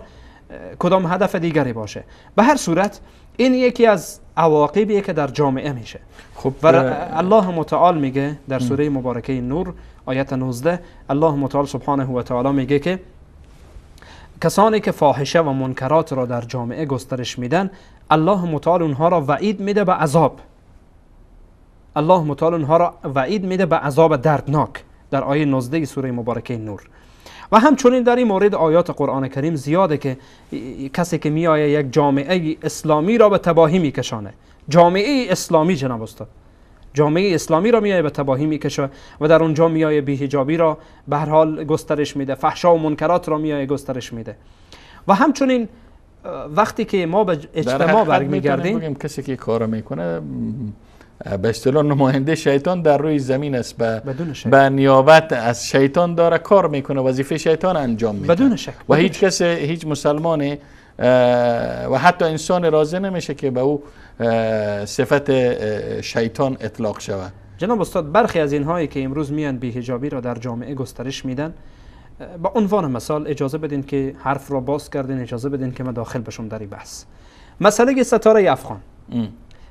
کدام هدف دیگری باشه. به هر صورت این یکی از عواقبیه که در جامعه میشه. خب و الله متعال میگه در سوره مبارکه نور آیت 19، الله متعال سبحانه و تعالی میگه که کسانی که فاحشه و منکرات را در جامعه گسترش میدن، الله متعال اونها را وعید میده به عذاب. الله متعال اونها را وعید میده به عذاب دردناک در آیه 19 سوره مبارکه نور. و همچنین در این مورد آیات قرآن کریم زیاده که کسی که میآید یک جامعه اسلامی را به تباهی میکشانه، جامعه اسلامی جناب استاد، جامعه اسلامی را میآید به تباهی میکشه و در اونجا میآید بی‌حجابی را به هر حال گسترش میده، فحشا و منکرات را میآید گسترش میده. و همچنین وقتی که ما به اجتماع برمیگردیم، بگیم کسی که کارو میکنه به اصطلاح نماینده شیطان در روی زمین است، به نیابت از شیطان داره کار میکنه، وظیفه شیطان انجام میده بدون شک. و هیچ کس، هیچ مسلمانی و حتی انسان راضی نمیشه که به او صفت شیطان اطلاق شود. جناب استاد، برخی از اینهایی که امروز میان بی‌حجابی را در جامعه گسترش میدن، به عنوان مثال اجازه بدین که حرف را باز کردین، اجازه بدین که من داخل بشم در این بحث. مسئله ستاره افغان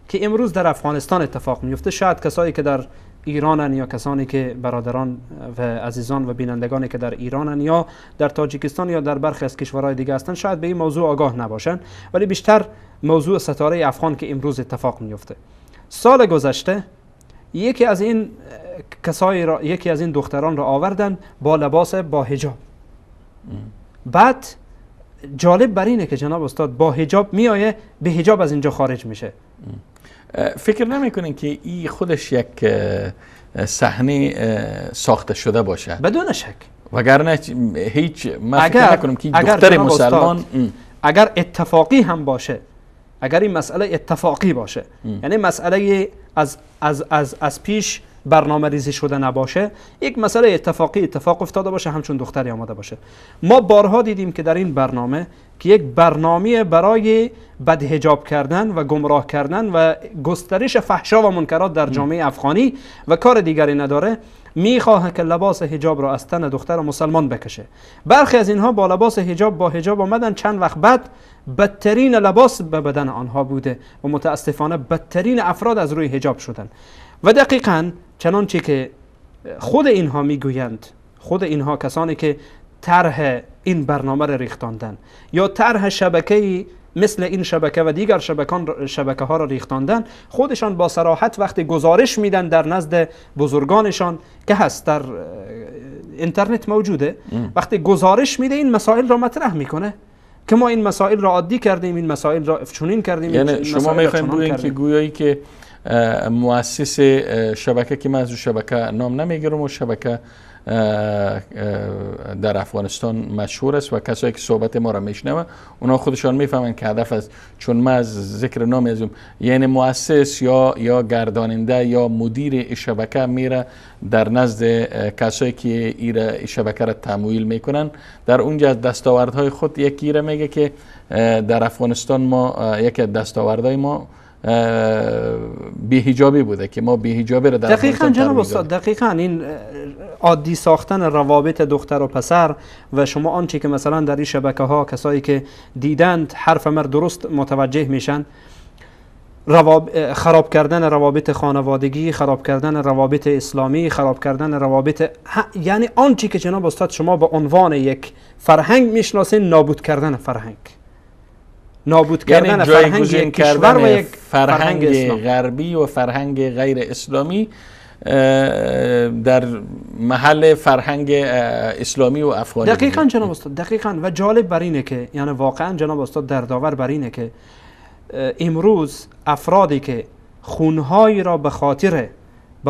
که امروز در افغانستان اتفاق میفته، شاید کسایی که در ایرانن یا کسانی که برادران و عزیزان و بینندگانی که در ایرانن یا در تاجیکستان یا در برخی از کشورهای دیگه هستن، شاید به این موضوع آگاه نباشن، ولی بیشتر موضوع ستاره افغان که امروز اتفاق میفته. سال گذشته یکی از این کسایی را، یکی از این دختران را آوردن با لباس با حجاب. بعد جالب بر اینه که جناب استاد با حجاب میآیه، به حجاب از اینجا خارج میشه. فکر نمیکنین که این خودش یک صحنه ساخته شده باشه؟ بدون شک. وگرنه هیچ، من فکر نکنم که دختر مسلمان اگر اتفاقی هم باشه، اگر این مسئله اتفاقی باشه، یعنی مسئله از از از از پیش برنامه ریزی شده نباشه، یک مسئله اتفاقی اتفاق افتاده باشه، همچون دختری آماده باشه. ما بارها دیدیم که در این برنامه که یک برنامه برای بدحجاب کردن و گمراه کردن و گسترش فحشا و منکرات در جامعه افغانی و کار دیگری نداره، میخواه که لباس حجاب را از تن دختر مسلمان بکشه. برخی از اینها با لباس حجاب با حجاب آمدن، چند وقت بعد بدترین لباس به بدن آنها بوده و متاسفانه بدترین افراد از روی حجاب شدن. و دقیقاً چنانچه که خود اینها میگویند، خود اینها کسانی که طرح این برنامه را ریختاندن یا طرح شبکه‌ای مثل این شبکه و دیگر شبکه ها را ریختاندن، خودشان با صراحت وقتی گزارش میدن در نزد بزرگانشان که هست در اینترنت موجوده، وقتی گزارش میده این مسائل را مطرح میکنه که ما این مسائل را عادی کردیم، این مسائل را چنین کردیم. یعنی شما میخوایم بگویید که گویایی که مؤسس شبکه که من از شبکه نام نمیگیرم و شبکه در افغانستان مشهور است و کسایی که صحبت ما را میشنوه اونا خودشان میفهمند که هدف است، چون من از ذکر نام از یعنی مؤسس یا گرداننده یا مدیر شبکه میره در نزد کسایی که این شبکه را تمویل میکنن، در اونجا از دستاوردهای خود یکی را میگه که در افغانستان ما یکی از دستاوردهای ما بی‌حجابی بوده که ما بی‌حجابی را در دقیقاً جناب استاد، دقیقاً این عادی ساختن روابط دختر و پسر و شما آنچه که مثلا در این شبکه ها کسایی که دیدند حرف مر درست متوجه میشن، خراب کردن روابط خانوادگی، خراب کردن روابط اسلامی، خراب کردن روابط، یعنی آنچه که جناب استاد شما به عنوان یک فرهنگ میشناسین، نابود کردن فرهنگ، نابود کردن یعنی فرهنگ یک کشور و یک فرهنگ غربی و فرهنگ غیر اسلامی در محل فرهنگ اسلامی و افغانی. دقیقاً جناب استاد، دقیقاً. و جالب بر اینه که یعنی واقعا جناب استاد دردآور بر اینه که امروز افرادی که خونهایی را به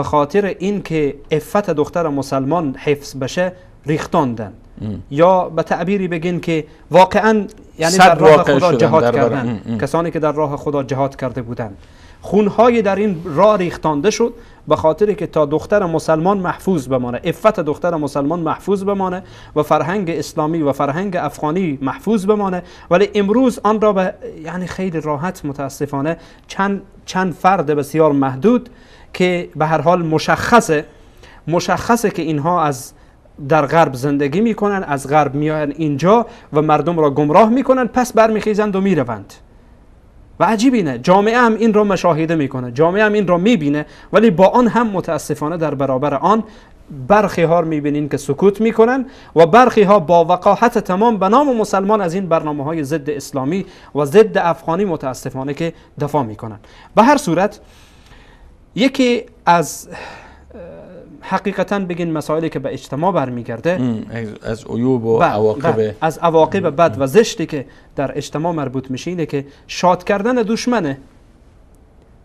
خاطر اینکه عفت دختر مسلمان حفظ بشه ریختاندن، یا به تعبیری بگین که واقعا یعنی در راه خدا جهاد کردن، کسانی که در راه خدا جهاد کرده بودند، خونهای در این راه ریختانده شد به خاطر که تا دختر مسلمان محفوظ بمانه، عفت دختر مسلمان محفوظ بمانه و فرهنگ اسلامی و فرهنگ افغانی محفوظ بمانه. ولی امروز آن را به یعنی خیلی راحت متاسفانه چند فرد بسیار محدود که به هر حال مشخصه که اینها از در غرب زندگی میکنن، از غرب میان اینجا و مردم را گمراه میکنن، پس برمیخیزند و میروند. و عجیب اینه جامعه هم این را مشاهده میکنه، جامعه هم این را میبینه، ولی با آن هم متاسفانه در برابر آن برخی ها میبینین که سکوت میکنن و برخی ها با وقاحت تمام به نام مسلمان از این برنامه های ضد اسلامی و ضد افغانی متاسفانه که دفاع میکنن. به هر صورت یکی از حقیقتا بگین مسائلی که به اجتماع برمیگرده، از عیوب و عواقب، از عواقب بد و زشتی که در اجتماع مربوط میشه اینه که شاد کردن دشمنه.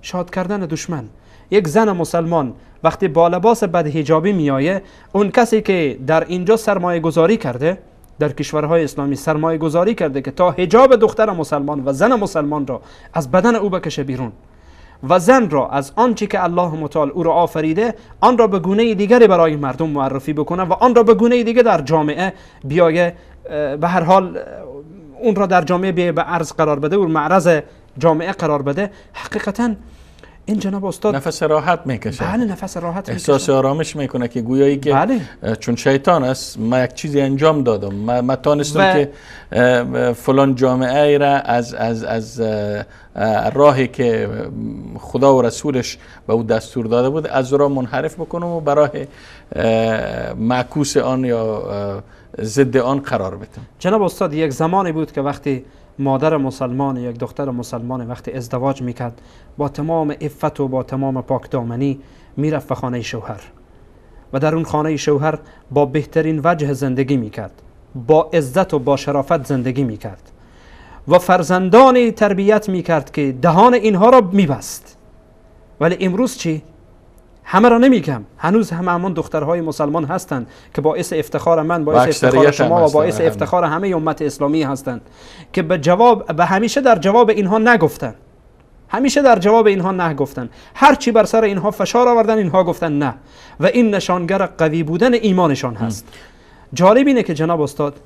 شاد کردن دشمن. یک زن مسلمان وقتی با لباس بدحجابی میایه، اون کسی که در اینجا سرمایه گذاری کرده، در کشورهای اسلامی سرمایه گذاری کرده که تا حجاب دختر مسلمان و زن مسلمان را از بدن او بکشه بیرون و زن را از آنچه که الله متعال او را آفریده آن را به گونه دیگری برای مردم معرفی بکنه و آن را به گونه دیگه در جامعه بیایه، به هر حال اون را در جامعه بیایه به عرض قرار بده و معرض جامعه قرار بده. حقیقتا این جناب استاد نفس راحت میکشه. بله، نفس راحت احساس میکشه، آرامش میکنه که گویایی که بله، چون شیطان است، ما یک چیزی انجام دادم، ما تانستم که فلان جامعه ای را از از از راهی که خدا و رسولش به او دستور داده بود از راه منحرف بکنم و برای معکوس آن یا ضد آن قرار بدم. جناب استاد یک زمانی بود که وقتی مادر مسلمان، یک دختر مسلمان وقتی ازدواج میکرد با تمام عفت و با تمام پاکدامنی میرفت به خانه شوهر و در اون خانه شوهر با بهترین وجه زندگی میکرد، با عزت و با شرافت زندگی میکرد و فرزندانی تربیت میکرد که دهان اینها را میبست. ولی امروز چی؟ همه را نمیگم، هنوز هم همان دخترهای مسلمان هستند که باعث افتخار من، باعث افتخار شما و باعث افتخار همه امت اسلامی هستند که به جواب، به همیشه در جواب اینها نگفتن، همیشه در جواب اینها نگفتن، هرچی بر سر اینها فشار آوردن اینها گفتن نه، و این نشانگر قوی بودن ایمانشان هست. جالب اینه که جناب استاد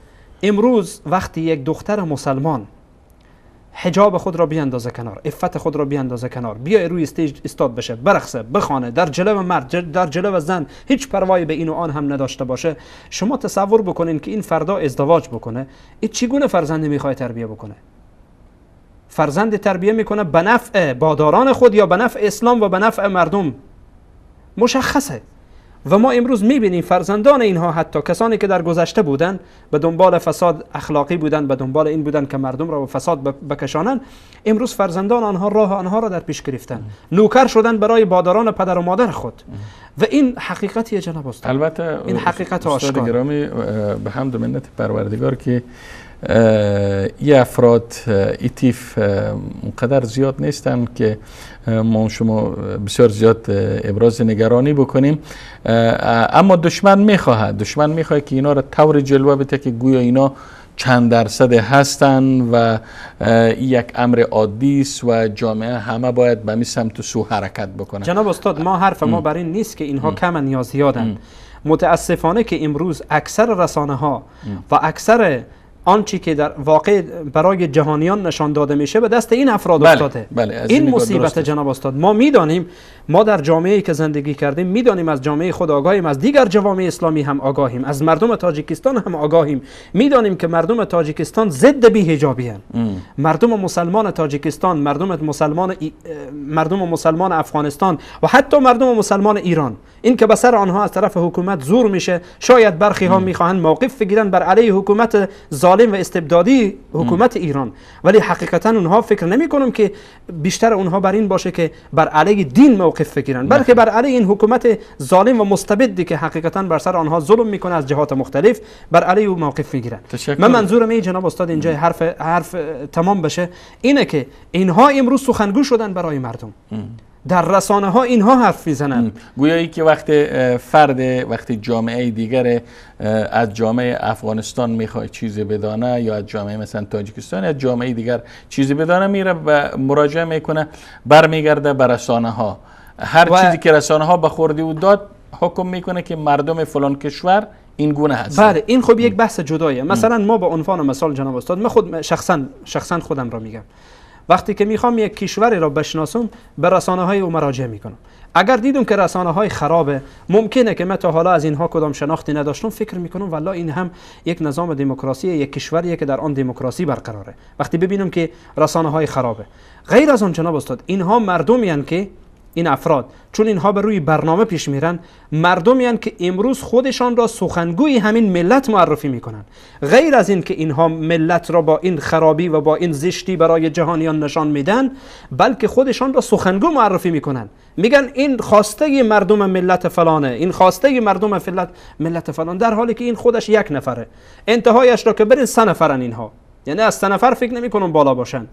امروز وقتی یک دختر مسلمان حجاب خود را بیاندازه کنار، عفت خود را بیاندازه کنار، بیای روی stage استاد بشه، برقصه، بخوانه، در جلو مرد، در جلو زن، هیچ پروایی به این و آن هم نداشته باشه، شما تصور بکنین که این فردا ازدواج بکنه، این چگونه فرزندی میخواد تربیه بکنه؟ فرزند تربیه میکنه به نفع باداران خود یا به نفع اسلام و به نفع مردم؟ مشخصه. و ما امروز میبینیم فرزندان اینها، حتی کسانی که در گذشته بودن به دنبال فساد اخلاقی بودن، به دنبال این بودن که مردم را به فساد بکشانند، امروز فرزندان آنها راه آنها را در پیش گرفتن، نوکر شدن برای باداران پدر و مادر خود. و این حقیقتیه جناب استاد. البته این حقیقت آشکار. گرامی، به حمد و منت پروردگار که ای افراد ایتیف اونقدر زیاد نیستن که ما شما بسیار زیاد ابراز نگرانی بکنیم، اما دشمن میخواهد که اینا را طور جلوه بده که گویا اینا چند درصد هستن و یک امر عادی است و جامعه همه باید به می سمت و سو حرکت بکنه. جناب استاد ما حرف ما بر این نیست که اینها کمن یا زیادن. متاسفانه که امروز اکثر رسانه ها و اکثر آنچه که در واقع برای جهانیان نشان داده میشه به دست این افراد افتاده. بله، این مصیبت جناب استاد. ما میدانیم، ما در جامعه‌ای که زندگی کردیم میدانیم، از جامعه خود آگاهیم، از دیگر جوامع اسلامی هم آگاهیم، از مردم تاجیکستان هم آگاهیم. میدانیم که مردم تاجیکستان ضد بی‌حجابی هستند. مردم مسلمان تاجیکستان، مردم مسلمان افغانستان و حتی مردم مسلمان ایران، این که به سر آنها از طرف حکومت زور میشه، شاید برخی ها میخواهند موقف بگیرن بر علیه حکومت ظالم و استبدادی حکومت ایران، ولی حقیقتا اونها فکر نمی کنم که بیشتر اونها بر این باشه که بر علیه دین موقف بگیرن، بلکه بر علیه این حکومت ظالم و مستبدی که حقیقتا بر سر آنها ظلم میکنه از جهات مختلف، بر علیه او موقف میگیرن. من منظورم این جناب استاد اینجا حرف تمام بشه اینه که اینها امروز سخنگو شدن برای مردم، در رسانه ها اینها حرف میزنن. گویایی که وقتی فرد، وقتی جامعه دیگر از جامعه افغانستان میخواد چیزی بدانه یا از جامعه مثلا تاجیکستان یا جامعه دیگر چیزی بدانه، میره و مراجعه میکنه، برمیگرده به رسانه ها. هر چیزی که رسانه ها به خوردی او داد حکم میکنه که مردم فلان کشور این گونه هست. بله، این خب یک بحث جدایه. مثلا ما به عنوان مثال جناب استاد، من خود شخصا خودم را میگم، وقتی که میخوام یک کشوری را بشناسم به رسانه های او مراجعه میکنم. اگر دیدم که رسانه های خرابه، ممکنه که من تا حالا از اینها کدام شناختی نداشتم، فکر میکنم والله این هم یک نظام دموکراسی، یک کشوریه که در آن دموکراسی برقراره. وقتی ببینم که رسانه های خرابه. غیر از آن جناب استاد، اینها مردمی که این افراد چون اینها به روی برنامه پیش میرن، مردمی که امروز خودشان را سخنگوی همین ملت معرفی میکنن. غیر از این که اینها ملت را با این خرابی و با این زشتی برای جهانیان نشان میدن، بلکه خودشان را سخنگو معرفی میکنن. میگن این خواسته مردم ملت فلانه، این خواسته مردم ملت فلان، در حالی که این خودش یک نفره. انتهایش را که برین 3 نفرن اینها، یعنی از 3 نفر فکر نمیکنم بالا باشن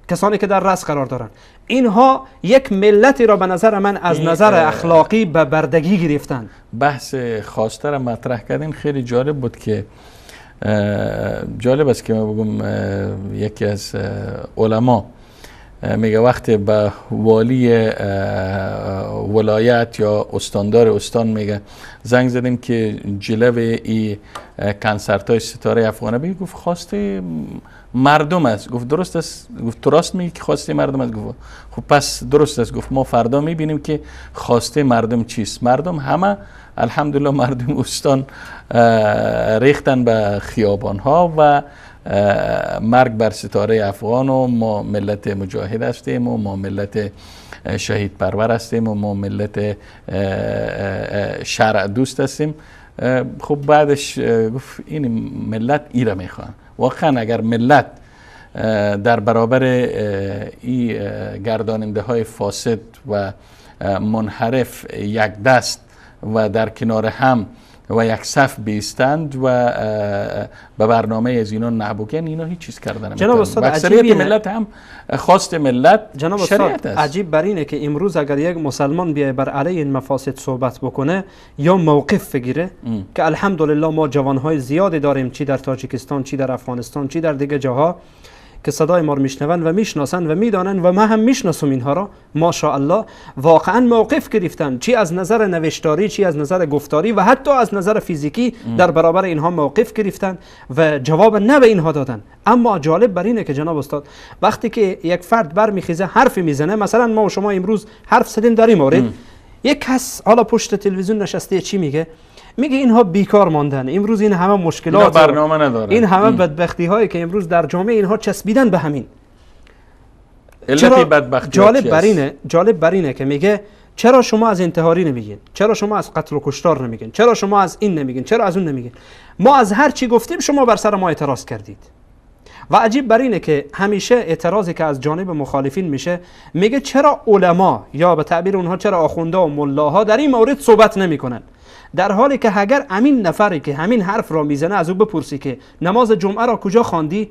کسانی که در رأس قرار دارن. اینها یک ملتی را به نظر من از نظر اخلاقی به بردگی گرفتن. بحث خواسته را مطرح کردین، خیلی جالب بود که جالب است که من بگم یکی از علما میگه وقتی به والی ولایت یا استاندار استان میگه زنگ زدیم که جلو ای کنسرت های ستاره افغانه بگی، گفت خواسته مردم است. گفت درست است. گفت تو راست میگی که خواسته مردم است؟ گفت خب پس درست است. گفت ما فردا میبینیم که خواسته مردم چیست. مردم همه الحمدلله مردم استان ریختن به خیابان ها و مرگ بر ستاره افغان و ما ملت مجاهد هستیم و ما ملت شهید پرور هستیم و ما ملت شرع دوست هستیم. خب بعدش گفت این ملت ایره میخوان. واقعا اگر ملت در برابر این گرداننده های فاسد و منحرف یک دست و در کنار هم و یک صف بیستند و به برنامه از اینا نبوکن، اینا هیچ چیز کردن جناب استاد. اکثریت ملت هم خواست ملت جناب شریعت است. عجیب بر اینه که امروز اگر یک مسلمان بیای بر علیه این مفاسد صحبت بکنه یا موقف بگیره که الحمدلله ما جوانهای زیادی داریم، چی در تاجیکستان، چی در افغانستان، چی در دیگه جاها، که صدای ما رو میشنون و میشناسن و میدانن و ما هم میشناسم اینها را، ماشاءالله واقعا موقف گرفتن، چی از نظر نوشتاری، چی از نظر گفتاری و حتی از نظر فیزیکی در برابر اینها موقف گرفتن و جواب نه به اینها دادن. اما جالب بر اینه که جناب استاد وقتی که یک فرد برمیخیزه حرف میزنه، مثلا ما و شما امروز حرف زدیم در این مورد، یک کس حالا پشت تلویزیون نشسته چی میگه؟ میگه اینها بیکار ماندن، امروز این همه مشکلات، برنامه ندارن، این همه بدبختی هایی که امروز در جامعه اینها چسبیدن به همین. علت بدبختی جالب بر اینه که میگه چرا شما از انتحاری نمیگین، چرا شما از قتل و کشتار نمیگین، چرا شما از این نمیگین، چرا از اون نمیگین؟ ما از هر چی گفتیم شما بر سر ما اعتراض کردید. و عجیب بر اینه که همیشه اعتراضی که از جانب مخالفین میشه، میگه چرا علما یا به تعبیر اونها چرا آخونده و ملاها در این مورد صحبت نمیکنن، در حالی که اگر همین نفری که همین حرف را میزنه از او بپرسی که نماز جمعه را کجا خواندی،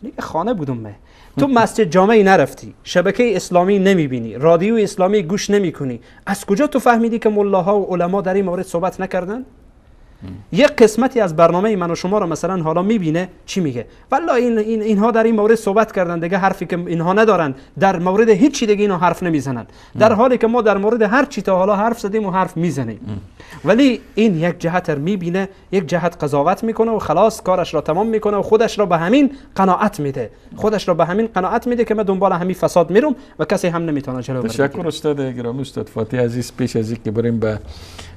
میگه خانه بودم من. تو مسجد جامعی نرفتی، شبکه اسلامی نمیبینی، رادیو اسلامی گوش نمیکنی، از کجا تو فهمیدی که ملاها و علما در این مورد صحبت نکردن؟ یک قسمتی از برنامه من و شما رو مثلا حالا میبینه چی میگه؟ والله این اینها در این مورد صحبت کردن دیگه، حرفی که اینها ندارن در مورد هیچ چی دیگه اینها حرف نمیزنن، در حالی که ما در مورد هر چی تا حالا حرف زدیم و حرف میزنیم. ولی این یک جهت رو میبینه، یک جهت قضاوت میکنه و خلاص کارش را تمام میکنه و خودش را به همین قناعت میده، خودش را به همین قناعت میده که من دنبال همین فساد میرم و کسی هم نمیتونه جلو بره. تشکر استاد گرامی، استاد فاطی عزیز. پیش از اینکه بریم به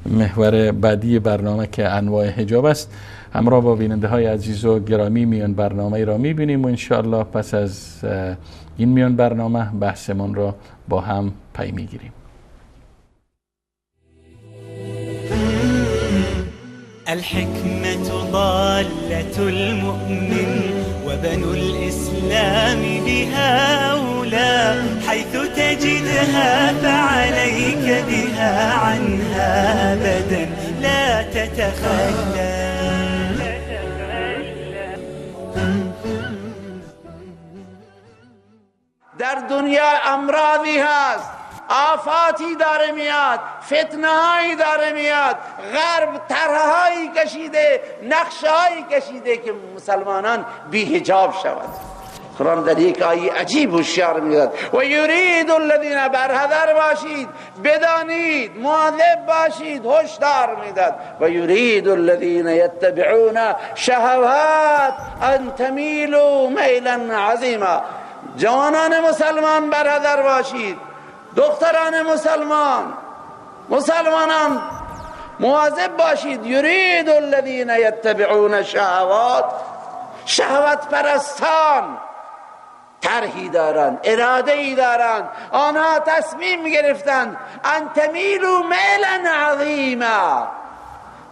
محور بعدی برنامه که انواع حجاب است، همراه با بیننده های عزیز و گرامی میان برنامه را میبینیم و انشاءالله پس از این میان برنامه بحثمان را با هم پی میگیریم. الحكمة ضالة المؤمن وبنو الإسلام بها أولى، حيث تجدها فعليك بها، عنها أبدا لا تتخلى. در دنیا امراضی هست، آفاتی داره میاد، فتنهایی داره میاد، غرب طرحهایی کشیده، نقشهایی کشیده که مسلمانان بی حجاب شود. قرآن در یک آیه عجیب هوشیار میاد و یرید الذین، برحذر باشید، بدانید، مواظب باشید، هشدار میداد. و یرید الذین یتبعون شهوات ان تمیلوا میلا عظیما. جوانان مسلمان برادر باشید، دختران مسلمان، مسلمانان مواظب باشید. یرید الذین یتبعون الشهوات، شهوت پرستان طرحی دارند، اراده ای دارند، آنها تصمیم گرفتند ان تمیلوا میلا عظیما.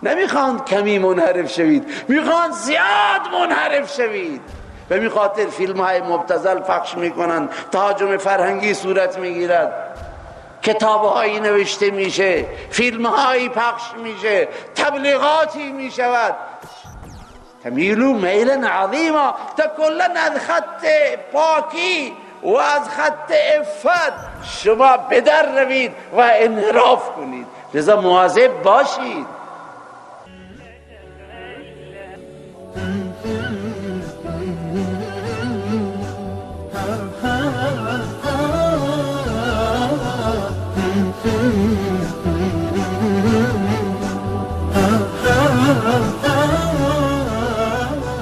نمیخوان کمی منحرف شوید، میخوان زیاد منحرف شوید. به می خاطر فیلم های مبتذل پخش میکنند، تهاجم فرهنگی صورت میگیرد، کتاب هایی نوشته میشه، فیلم هایی پخش میشه، تبلیغاتی میشود. تمیلو میلا عظیما، تا کلا از خط پاکی و از خط عفت شما بدر روید و انحراف کنید. لذا مواظب باشید.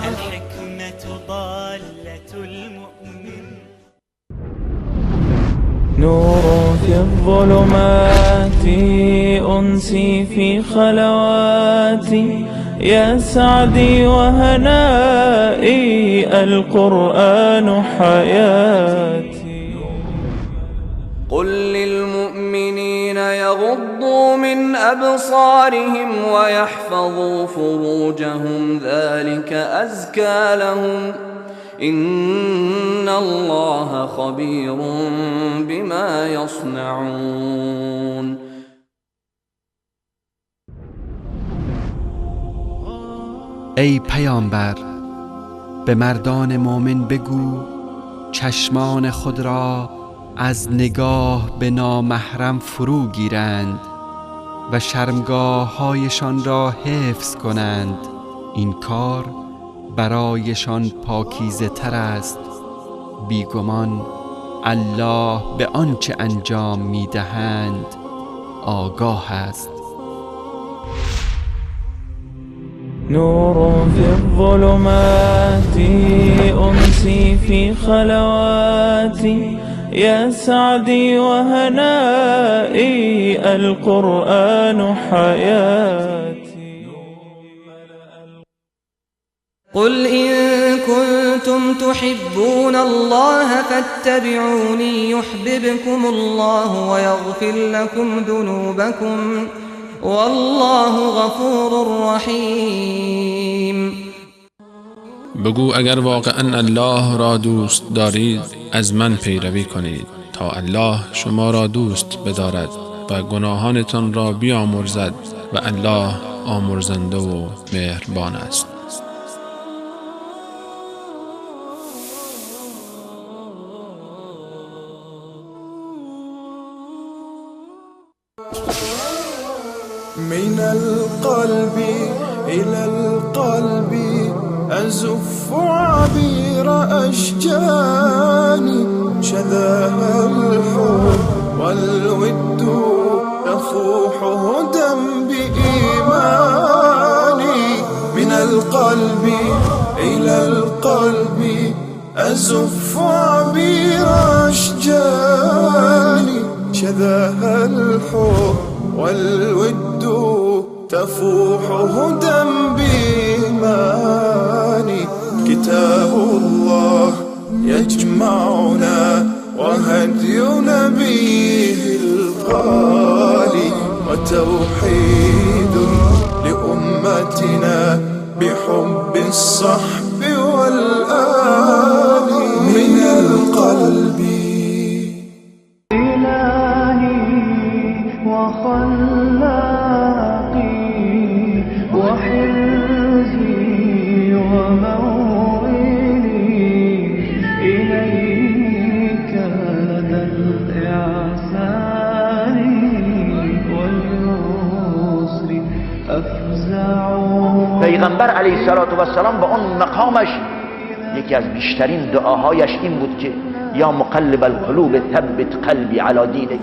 الحكمة ضالة المؤمن. نور في الظلمات، أنسي في خلواتي، يا سعدي وهنائي، القرآن حياتي. قل للمؤمنين يغضوا من أبصارهم ويحفظوا فروجهم ذلك أزكى لهم إن الله خبير بما يصنعون. ای پیامبر، به مردان مؤمن بگو چشمان خود را از نگاه به نامحرم فرو گیرند و شرمگاه هایشان را حفظ کنند. این کار برایشان پاکیزه تر است. بیگمان الله به آنچه انجام می دهند آگاه است. نور في الظلمات، أمسي في خلواتي، يا سعدي وهنائي، القرآن حياتي. قل إن كنتم تحبون الله فاتبعوني يحببكم الله ويغفر لكم ذنوبكم والله غفور رحیم. بگو اگر واقعا الله را دوست دارید از من پیروی کنید تا الله شما را دوست بدارد و گناهانتان را بیامرزد و الله آمرزنده و مهربان است. من القلب إلى القلب أزف عبير أشجاني، شذاها الحب والود يفوح هدى بإيماني. من القلب إلى القلب أزف عبير أشجاني، شذاها الحب والود تفوح هدى بإيماني. كتاب الله يجمعنا وهدي نبيه الغالي، وتوحيد لأمتنا بحب الصحب والآل. من القلب إلهي وخلاقي وحرزي وموئلي، إليك لدى الإعسان واليسر أفزع. پیغمبر علیه السلام با اون مقامش یکی از بیشترین دعاهایش این بود که یا مقلب القلوب ثبت قلبی علی دینک.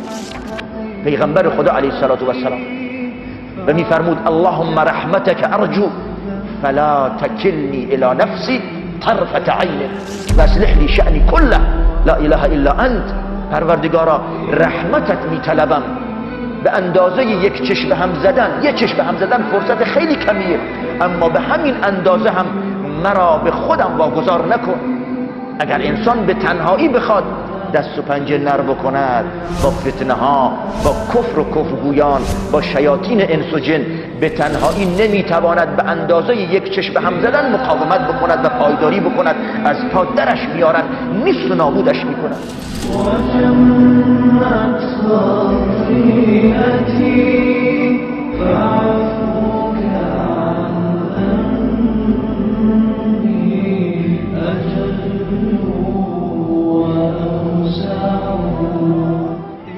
پیغمبر خدا علیه السلام و میفرمود اللهم رحمتک ارجو فلا تکلنی الی نفسی طرفة عین واصلح لی شأنی کله. لا اله الا انت، پروردگارا رحمتت میطلبم. به اندازه یک چشم هم زدن، یک چشم هم زدن فرصت خیلی کمیه، اما به همین اندازه هم مرا به خودم واگذار نکن. اگر انسان به تنهایی بخواد دست و پنجه نرم بکند با فتنه ها، با کفر و کفرگویان، با شیاطین انس و جن، به تنهایی نمیتواند به اندازه یک چشم هم زدن مقاومت بکند و پایداری بکند. از پا درش میارن، نیست و نابودش میکنند.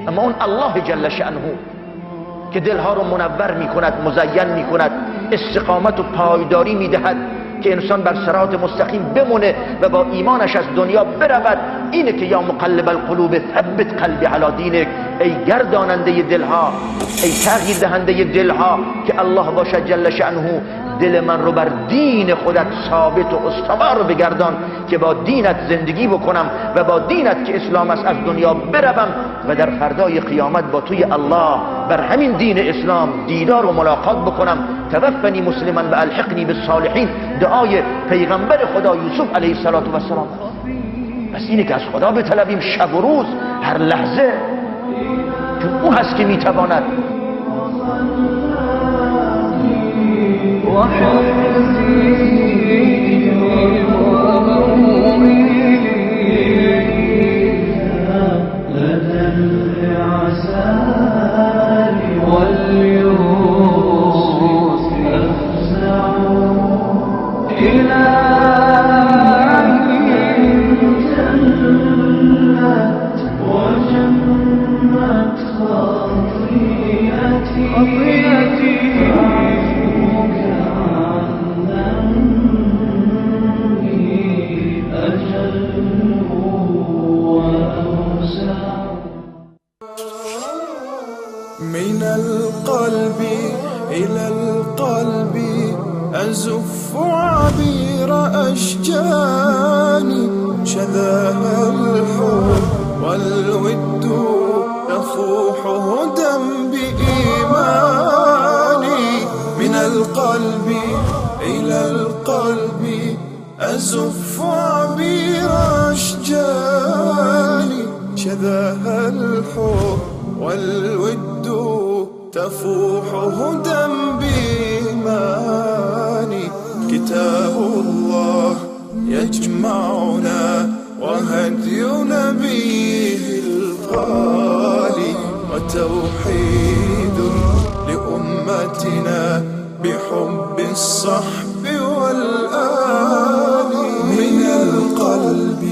اما اون الله جل شأنه که دلها رو منور میکند، مزین میکند، استقامت و پایداری میدهد که انسان بر صراط مستقیم بمونه و با ایمانش از دنیا برود، اینه که یا مقلب القلوب ثبت قلبی علی دینک، ای گرداننده دلها، ای تغییر دهنده دلها، که الله باشد جل شأنه، دل من رو بر دین خودت ثابت و استوار بگردان که با دینت زندگی بکنم و با دینت که اسلام است از دنیا بروم و در فردای قیامت با توی الله بر همین دین اسلام دیدار و ملاقات بکنم. توفنی مسلما و الحقنی بالصالحین، دعای پیغمبر خدا یوسف علیه السلام. پس اینه که از خدا بطلبیم شب و روز، هر لحظه، چون او هست که میتواند. من القلب إلى القلب أزف عبير أشجاني، شذاها الحب والود يفوح هدى بإيماني. من القلب إلى القلب أزف عبير أشجاني، شذاها الحب والود تفوح هدى بإيماني. كتاب الله يجمعنا وهدي نبيه الغالي، وتوحيد لأمتنا بحب الصحب والآل. من القلب.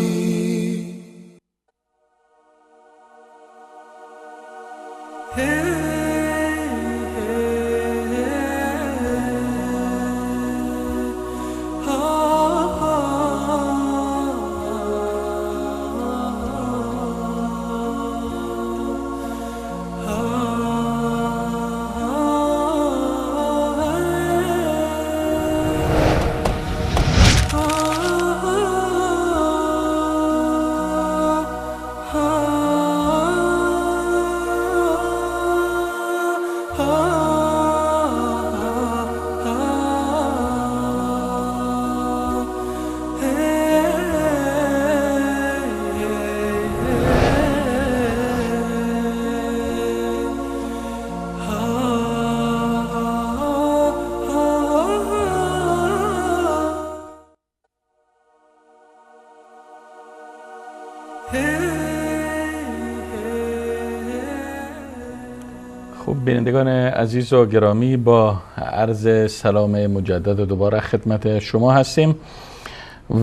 خب بینندگان عزیز و گرامی، با عرض سلام مجدد و دوباره خدمت شما هستیم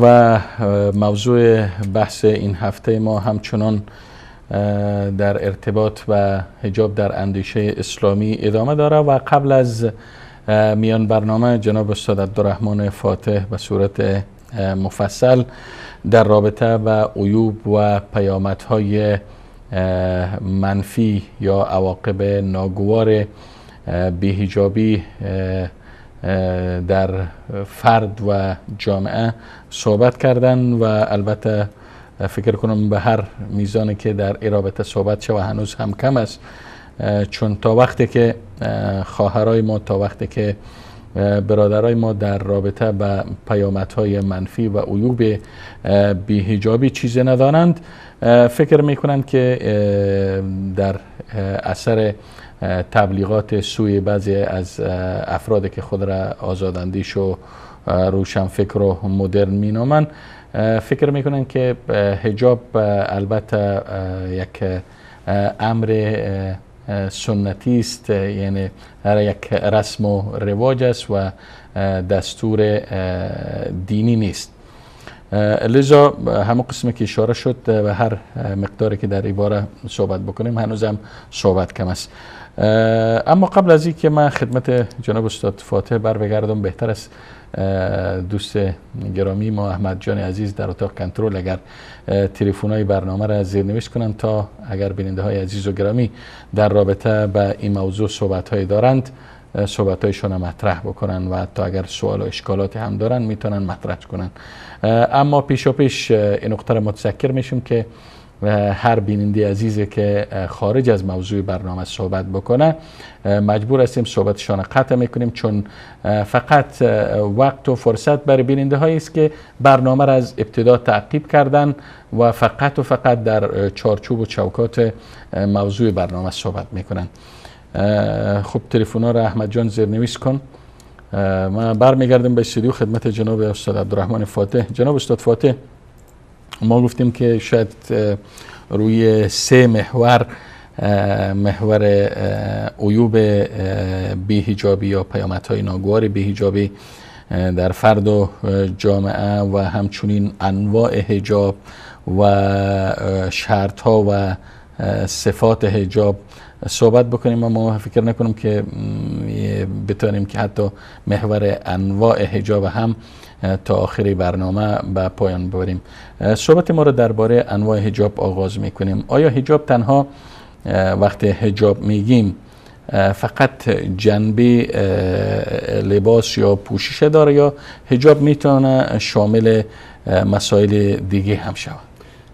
و موضوع بحث این هفته ما همچنان در ارتباط و حجاب در اندیشه اسلامی ادامه داره و قبل از میان برنامه جناب استاد عبدالرحمن فاتح به صورت مفصل در رابطه با عیوب و پیامدهای منفی یا عواقب ناگوار بی‌حجابی در فرد و جامعه صحبت کردن و البته فکر کنم به هر میزانی که در این رابطه صحبت شود هنوز هم کم است، چون تا وقتی که خواهرای ما، تا وقتی که برادرای ما در رابطه به پیامدهای منفی و عیوب بی‌حجابی چیزی ندانند، فکر میکنند که در اثر تبلیغات سوی بعضی از افراد که خود را آزاداندیش و روشنفکر و مدرن مینامند، فکر میکنند که حجاب البته یک امر سنتی است، یعنی یک رسم و رواج است و دستور دینی نیست. لذا همون قسمی که اشاره شد و هر مقداری که در این باره صحبت بکنیم هنوزم صحبت کم است. اما قبل از اینکه من خدمت جناب استاد فاتح بر بگردم، بهتر است دوست گرامی ما احمد جان عزیز در اتاق کنترل اگر تلفن‌های برنامه را زیرنویس کنند تا اگر بیننده های عزیز و گرامی در رابطه به این موضوع صحبت های دارند صحبت هایشان مطرح بکنن و حتی اگر سوال و اشکالات هم دارن میتونن مطرح کنن. اما پیشا پیش این نقطه را متذکر میشیم که هر بیننده عزیزی که خارج از موضوع برنامه صحبت بکنه مجبور هستیم صحبتشان قطع میکنیم، چون فقط وقت و فرصت برای بیننده هایی است که برنامه را از ابتدا تعقیب کردن و فقط و فقط در چارچوب و چوکات موضوع برنامه صحبت میکنن. خب تلفن ها را احمد جان زیرنویس کن. ما برمیگردیم به استودیو خدمت جناب استاد عبدالرحمن فاتح. جناب استاد فاتح، ما گفتیم که شاید روی سه محور، محور عیوب بی‌حجابی یا پیامدهای ناگوار بی‌حجابی در فرد و جامعه و همچنین انواع حجاب و شرط‌ها و صفات حجاب صحبت بکنیم. اما فکر نکنم که بتانیم که حتی محور انواع حجاب هم تا آخر برنامه به پایان ببریم. صحبت ما رو درباره انواع حجاب آغاز میکنیم. آیا حجاب تنها وقتی حجاب میگیم فقط جنبه لباس یا پوشش داره یا حجاب میتونه شامل مسائل دیگه هم شود؟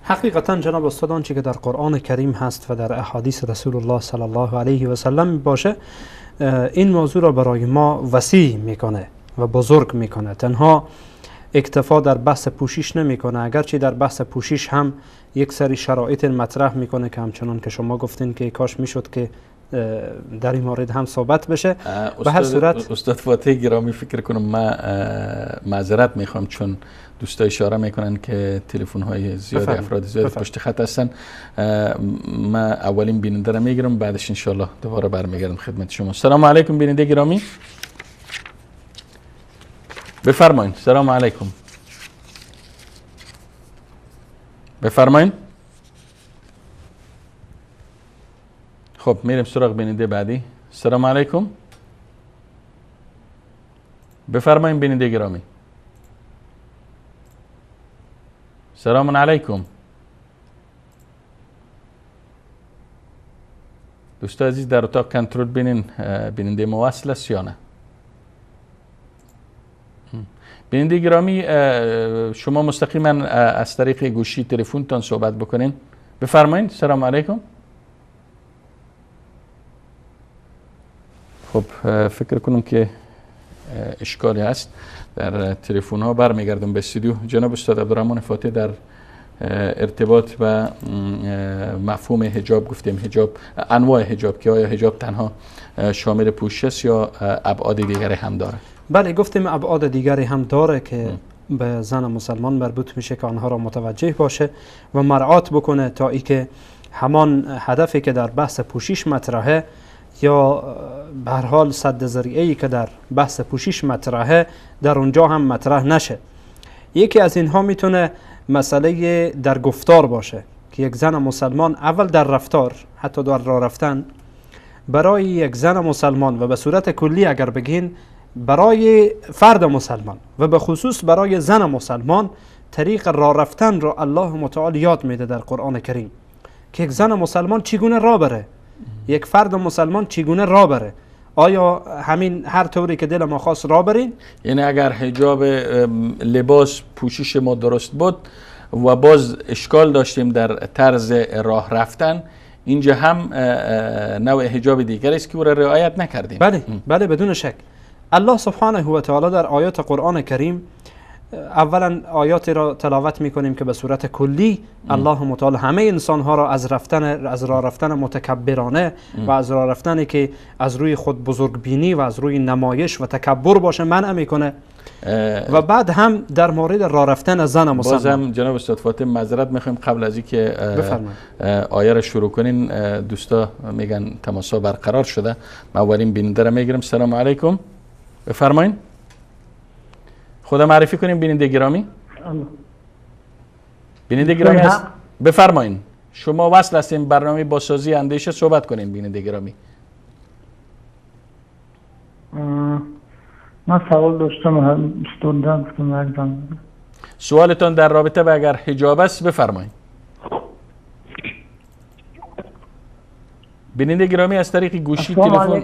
حقیقتا جناب استاد، آنچه که در قرآن کریم هست و در احادیث رسول الله صلی الله علیه و سلم باشه، این موضوع را برای ما وسیع میکنه و بزرگ میکنه. تنها اکتفا در بحث پوشش نمیکنه، اگرچه در بحث پوشش هم یک سری شرایط مطرح میکنه که همچنان که شما گفتین که کاش میشد که در این مورد هم صحبت بشه. به هر صورت استاد فاتح گرامی، فکر کنم من معذرت میخوام چون دوستا اشاره میکنن که تلفن های زیاد، افراد زیاد پشت خط هستن. من اولین بیننده را میگیرم، بعدش انشالله دوباره برمیگردم خدمت شما. سلام علیکم بیننده گرامی، بفرمایید. سلام علیکم، بفرمایید. خب میریم سراغ بیننده بعدی. سلام علیکم، بفرمایید بیننده گرامی. سلام علیکم دوستان عزیز، در اتاق کنترل بینین بیننده ما وصل است یا نه؟ بیننده گرامی، شما مستقیما از طریق گوشی تلفنتان صحبت بکنین. بفرمایید. سلام علیکم. خب فکر کنم که اشکالی هست در تلفن ها. برمیگردم به استودیو. جناب استاد عبدالرحمن فاتح، در ارتباط با مفهوم حجاب گفتیم، حجاب، انواع حجاب، که آیا حجاب تنها شامل پوشش است یا ابعاد دیگری هم داره؟ بله، گفتیم ابعاد دیگری هم داره که به زن مسلمان مربوط میشه که آنها را متوجه باشه و مراعات بکنه تا اینکه همان هدفی که در بحث پوشش مطرحه یا به هر حال سد ذریعه‌ای که در بحث پوشش مطرحه در اونجا هم مطرح نشه. یکی از اینها میتونه مسئله در گفتار باشه که یک زن مسلمان اول در رفتار، حتی در راه رفتن، برای یک زن مسلمان و به صورت کلی اگر بگین برای فرد مسلمان و به خصوص برای زن مسلمان، طریق راه رفتن را الله متعال یاد میده در قرآن کریم که یک زن مسلمان چگونه راه بره، یک فرد مسلمان چگونه راه بره. آیا همین هر طوری که دل ما خواست راه برین؟ یعنی اگر حجاب، لباس پوشش ما درست بود و باز اشکال داشتیم در طرز راه رفتن، اینجا هم نوع حجاب دیگر است که او را رعایت نکردیم. بله بله، بدون شک. الله سبحانه و تعالی در آیات قرآن کریم اولا آیات را تلاوت میکنیم که به صورت کلی الله متعال همه انسان ها را از رفتن، از راه رفتن متکبرانه و از راه رفتنی که از روی خود بزرگ بینی و از روی نمایش و تکبر باشه منع میکنه. و بعد هم در مورد راه رفتن زن مسلمان. بازم جناب استاد فاطم معذرت میخوایم، قبل از اینکه آیه را شروع کنین دوستا میگن تماسا برقرار شده. من اولین بیننده را میگیرم. سلام علیکم، بفرمایین، خدا معرفی کنیم بیننده گرامی. بیننده گرامی هست، بفرمایین، شما وصل هستین برنامه بازسازی اندیشه، صحبت کنین بیننده گرامی. من سوال داشتم استاد. سوالتان در رابطه به اگر حجاب است بفرمایین. بیننده گرامی از طریق گوشی تلفن.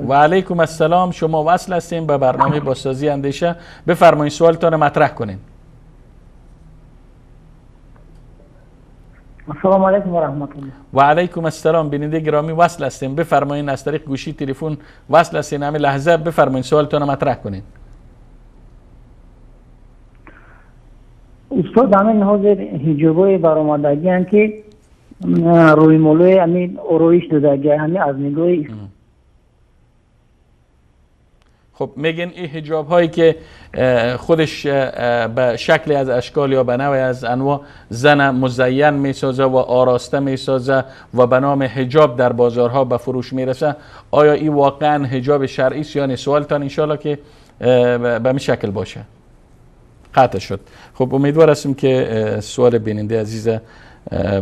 و علیکم السلام، شما وصل هستیم به برنامه بازسازی اندیشه، بفرمایید سوالتان مطرح کنین. السلام علیکم و رحمت الله. و علیکم السلام، بیننده گرامی وصل هستیم، بفرمایید از طریق گوشی تلفن وصل هستین، همین لحظه بفرمایید سوالتان مطرح کنین. استاد همین حاضر حجابای برآمدگی هستند که روی مولوی همین آرایش دادگی، همین از نگاه. خب میگن این حجاب هایی که خودش به شکلی از اشکال یا به نوعی از انواع زن مزین میسازه و آراسته میسازه و به نام حجاب در بازارها به فروش میرسه، آیا این واقعا حجاب شرعی است یا نه؟ سوالتان انشالله که به این شکل باشه. قطع شد. خب امیدوار هستیم که سوال بیننده عزیز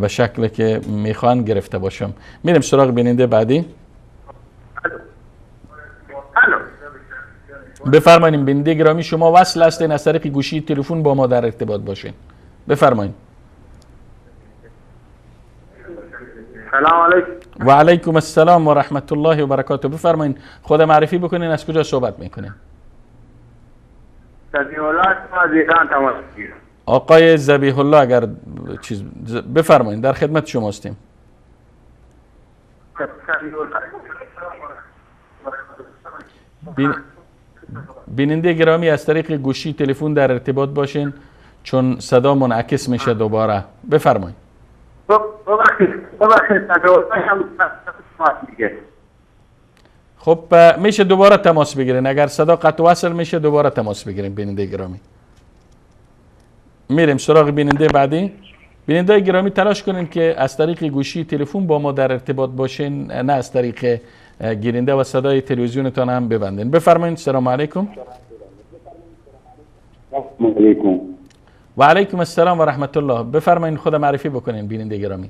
به شکلی که میخوان گرفته باشم. میریم سراغ بیننده بعدی. بفرمایید بیننده گرامی، شما وصل هستین از طریق گوشی تلفن با ما در ارتباط باشین، بفرمایید. سلام علیکم. و علیکم السلام و رحمت الله و برکاته. بفرمایید خود معرفی بکنین، از کجا صحبت میکنین؟ ذبیح الله از ایران تماس میگیرم. آقای ذبیح الله اگر چیز بفرمایید، در خدمت شما هستیم. بیننده گرامی از طریق گوشی تلفن در ارتباط باشین چون صدا منعکس میشه دوباره. بفرمایید. خب میشه دوباره تماس بگیرین، اگر صدا قطع وصل میشه دوباره تماس بگیرین بیننده گرامی. میریم سراغ بیننده بعدی. بیننده گرامی تلاش کنین که از طریق گوشی تلفن با ما در ارتباط باشین، نه از طریق گیرنده و صدای تلویزیونتان هم ببندین. بفرمایید. سلام علیکم. علیکم. و علیکم السلام و رحمت الله. بفرمایید خود معرفی بکنین بیننده گرامی.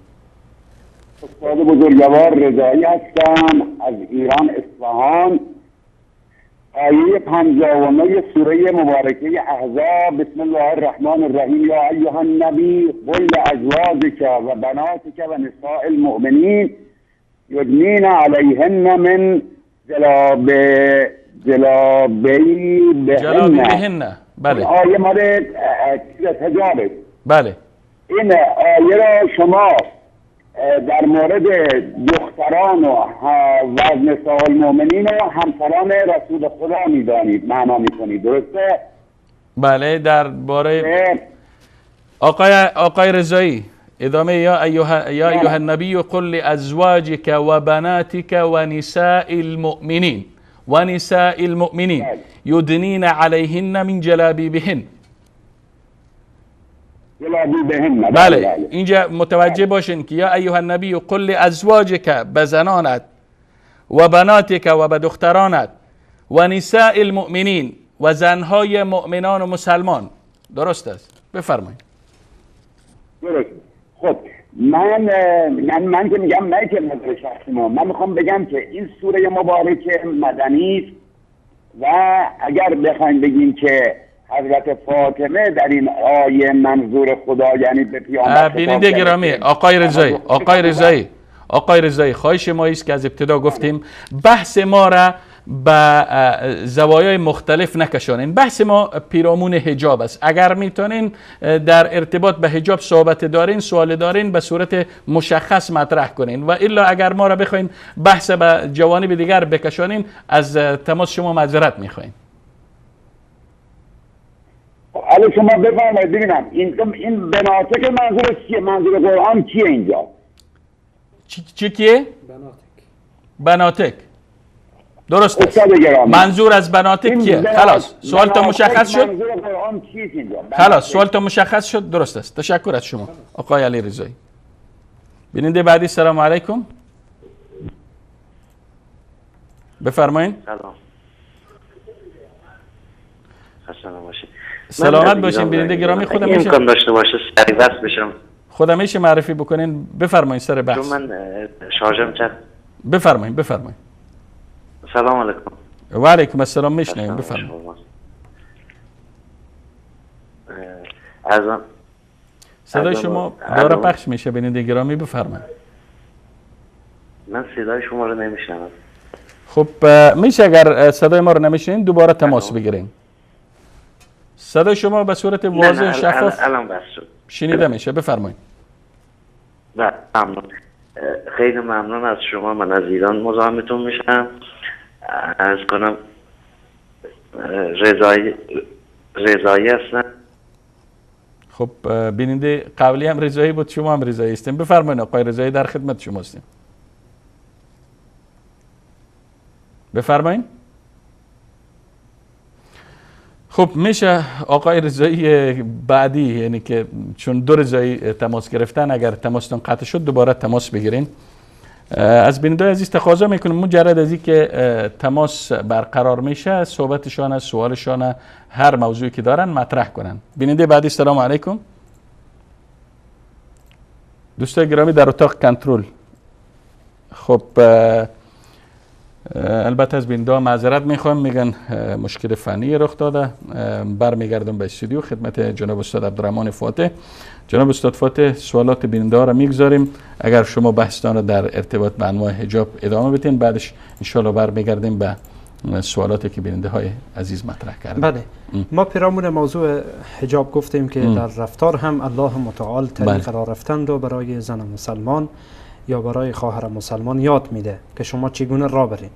استاد بزرگوار رضایی هستم از ایران، اصفهان. آیه 59 سوره مبارکه احزاب. بسم الله الرحمن الرحیم. یا ایها النبی قل لازواجک و بناتک و نساء المؤمنین یدنین علیهن من جلابیبهن. بله. آیه مال حجابه. بله. این آیه را شما در مورد دختران و نساء المؤمنین و همسران رسول خدا میدانید، معنا میکنید، درسته؟ بله. در باره آقای رضایی ادامه یا ایها النبی قل لازواجک و بناتک و نساء المؤمنین و نساء المؤمنین یدنین علیهن من جلابیبهن. بله. اینجا متوجه باشین که یا ایها النبی قل لازواجک، به زنانت و بناتک و به دخترانت و نساء المؤمنین و زنهای مؤمنان و مسلمان. درست است؟ بفرمایید. درست. خب من که میگم نه که نظر شخصی ما، من میخوام بگم که این سوره مبارکه مدنی است و اگر بخوایم بگیم که حضرت فاطمه در این آیه منظور خدا یعنی به پیامبر. بیننده گرامی آقای رضایی، خواهش ما است که از ابتدا گفتیم بحث ما را به زوایای مختلف نکشانین. بحث ما پیرامون حجاب است. اگر میتونین در ارتباط به حجاب صحبت دارین، سوال دارین، به صورت مشخص مطرح کنین و الا اگر ما را بخواین بحث به جوانب دیگر بکشانین از تماس شما معذرت میخواین. حالا شما بفرمایید ببینم این بناتک منظور چیه؟ منظور قرآن چیه اینجا؟ چی کیه؟ بناتک. درست است. منظور از بناتک کیه؟ خلاص سوال تا مشخص شد؟ خلاص سوال تا مشخص شد، درست است. تشکر از شما آقای علی رضایی. بیننده بعدی، سلام علیکم. بفرمایید. سلام. سلام باشید. سلامت باشین بیننده گرامی. خودم میشه امکان داشته باشه سری وصل بشم؟ خودم میشه معرفی بکنین؟ بفرمایید سر بحث. چون من شارژم چند. بفرمایید بفرمایید. سلام علیکم. و علیکم السلام. میشنویم، بفرمایید. صدای شما داره پخش میشه بیننده گرامی، بفرمایید. من صدای شما رو نمیشنوم. خب میشه اگر صدای ما رو نمیشنوین دوباره تماس بگیرین. صدای شما به صورت واضح شفاف شنیده میشه، بفرمایید. بله ممنون، خیلی ممنون از شما. من از ایران مزاحمتون میشم. عرض کنم رضایی هستم. خب بیننده قبلی هم رضایی بود، شما هم رضایی هستیم. بفرمایید آقای رضایی، در خدمت شما هستیم. بفرمایید. خب میشه آقای رضایی بعدی، یعنی که چون دو رضایی تماس گرفتن، اگر تماستون قطع شد دوباره تماس بگیرین. از بیننده‌های عزیز تقاضا میکنم مجرد از اینکه تماس برقرار میشه صحبتشان، سوالشان، هر موضوعی که دارن مطرح کنن. بیننده بعدی، سلام علیکم. دوستای گرامی در اتاق کنترل، خب البته از بیننده معذرت میخوام، میگن مشکل فنی رخ داده. برمیگردم به استودیو خدمت جناب استاد عبدالرحمن فاتح. جناب استاد فاتح، سوالات بیننده ها را میگذاریم، اگر شما بحثتان را در ارتباط به انواع حجاب ادامه بدین، بعدش انشالله برمیگردیم به سوالاتی که بیننده های عزیز مطرح کردن. بله، ما پیرامون موضوع حجاب گفتیم که در رفتار هم الله متعال طریق راه رفتن رو برای زن مسلمان یا برای خواهر مسلمان یاد میده که شما چگونه راه برین.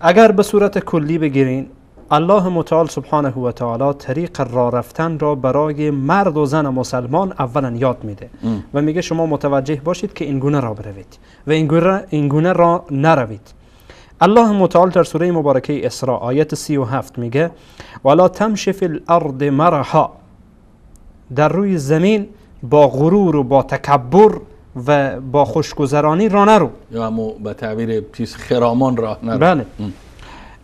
اگر به صورت کلی بگیرین، الله متعال سبحانه و تعالی طریق راه رفتن را برای مرد و زن مسلمان اولا یاد میده و میگه شما متوجه باشید که این گونه راه بروید و این گونه راه نروید. الله متعال در سوره مبارکه اسراء آیت 37 میگه ولا تمش فی الارض مرحا، در روی زمین با غرور و با تکبر و با خوشگذرانی را نرو، یا همو به تعبیر پیس خرامان راه نرو. بله.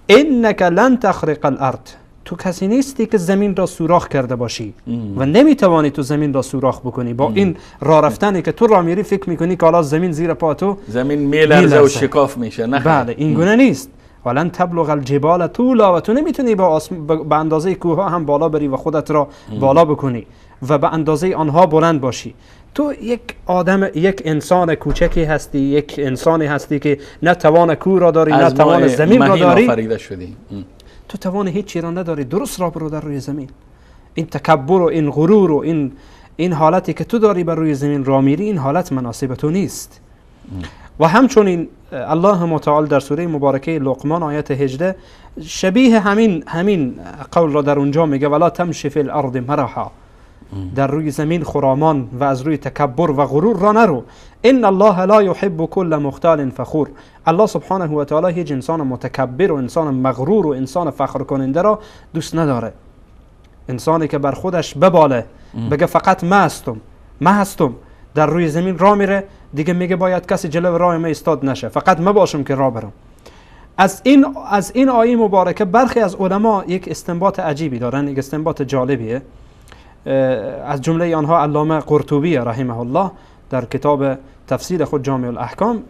انک لن تخرق الارض، تو کسی نیستی که زمین را سوراخ کرده باشی و نمیتوانی تو زمین را سوراخ بکنی. با این راه رفتنی که تو راه میری فکر میکنی که حالا زمین زیر پا تو زمین میلرزه و شکاف میشه. نه بله، این گونه نیست. ولن تبلغ الجبال طولا، و تو نمیتونی به اندازه کوه ها هم بالا بری و خودت را بالا بکنی و به اندازه آنها بلند باشی. تو یک آدم، یک انسان کوچکی هستی، یک انسانی هستی که نه توان کوه را داری نه توان زمین را داری. شدی. تو توان هیچ را نداری، درست را برو در روی زمین. این تکبر و این غرور و این حالتی که تو داری بر روی زمین را میری، این حالت مناسب تو نیست. و همچنین الله متعال در سوره مبارکه لقمان آیت 18 شبیه همین قول را در اونجا میگه ولا تمشی فی الارض مرحا، در روی زمین خرامان و از روی تکبر و غرور را نرو. ان الله لا يحب كل مختال فخور، الله سبحانه و تعالی هیچ انسان متکبر و انسان مغرور و انسان فخر کننده را دوست نداره. انسانی که بر خودش بباله بگه فقط من هستم، در روی زمین را میره، دیگه میگه باید کسی جلو راه من ایستاد نشه، فقط من باشم که راه برم. از این آیه مبارکه برخی از علما یک استنباط عجیبی دارن، یک استنباط جالبیه. از جمله آنها علامه قرطبی رحمه الله در کتاب تفسیر خود جامع الاحکام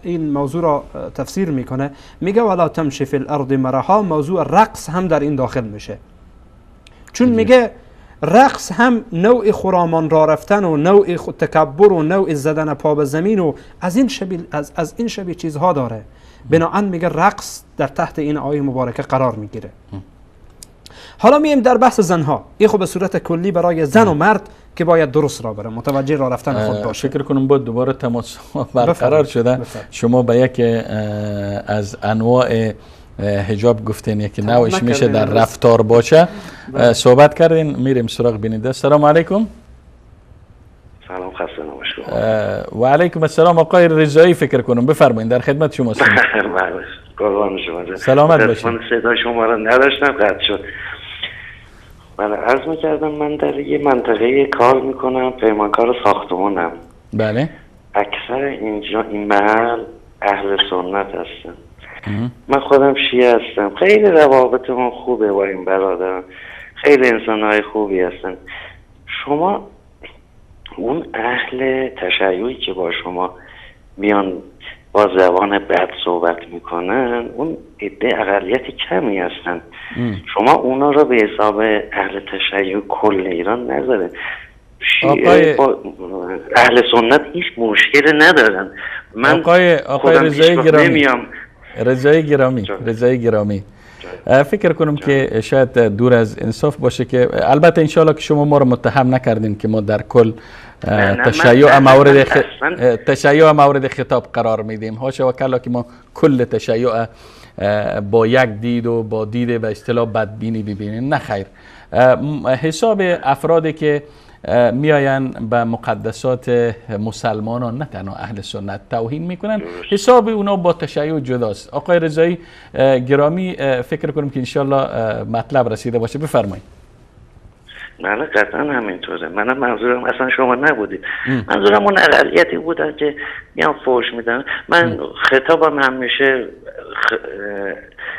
این موضوع را تفسیر میکنه، میگه ولا تمشی فی الارض مرحا، موضوع رقص هم در این داخل میشه، چون میگه رقص هم نوع خرامان را رفتن و نوع تکبر و نوع زدن پا به زمین و از این شبیه چیزها داره. بناهن میگه رقص در تحت این آیه مبارکه قرار میگیره. حالا میم در بحث زنها، این خب به صورت کلی برای زن و مرد که باید درست را بره، متوجه را رفتن خود باشه. فکر کنم با دوباره تماس برقرار شده. شما به یک از انواع حجاب گفتین، یکی نوعش میشه در رفتار باشه، صحبت کردین. میریم سراغ بیننده. السلام علیکم. سلام، خسته نباشید. و علیکم السلام. آقای رضایی فکر کنم، بفرمایید، در خدمت شما هستم. بله، قربان شما. سلامت باشید. من صدای شما را نداشتم، قطع شد. بله، عرض می‌کردم من در یه منطقه کار میکنم، پیمانکار ساختمانم. بله. اکثر اینجا این محل اهل سنت هستن. من خودم شیعه هستم. خیلی روابطمون خوبه با این برادران، خیلی انسان‌های خوبی هستن. شما اون اهل تشیعی که با شما میان با زبان بد صحبت میکنن، اون عده اقلیت کمی هستن. شما اونا رو به حساب اهل تشیع کل ایران نذارید. شیعه با اهل سنت هیچ مشکل ندارن. من آقای رضایی گرامی، رضایی گرامی، فکر کنم که شاید دور از انصاف باشه که البته انشالله که شما ما رو متهم نکردین که ما در کل تشیع مورد خطاب قرار میدیم. حاشا و کلا که ما کل تشیع با یک دید و با دید به اصطلاح بدبینی ببینیم، نه خیر. حساب افرادی که میآیند به مقدسات مسلمانان، نه تنها اهل سنت، توهین میکنن، حساب اونا با تشیع جداست. آقای رضایی گرامی، فکر کنم که انشالله مطلب رسیده باشه. بفرمایید. بله قطعا همینطوره. منم منظورم اصلا شما نبودید، منظورم اون اقلیتی بودن که میان فحش میدن. من خطابم همیشه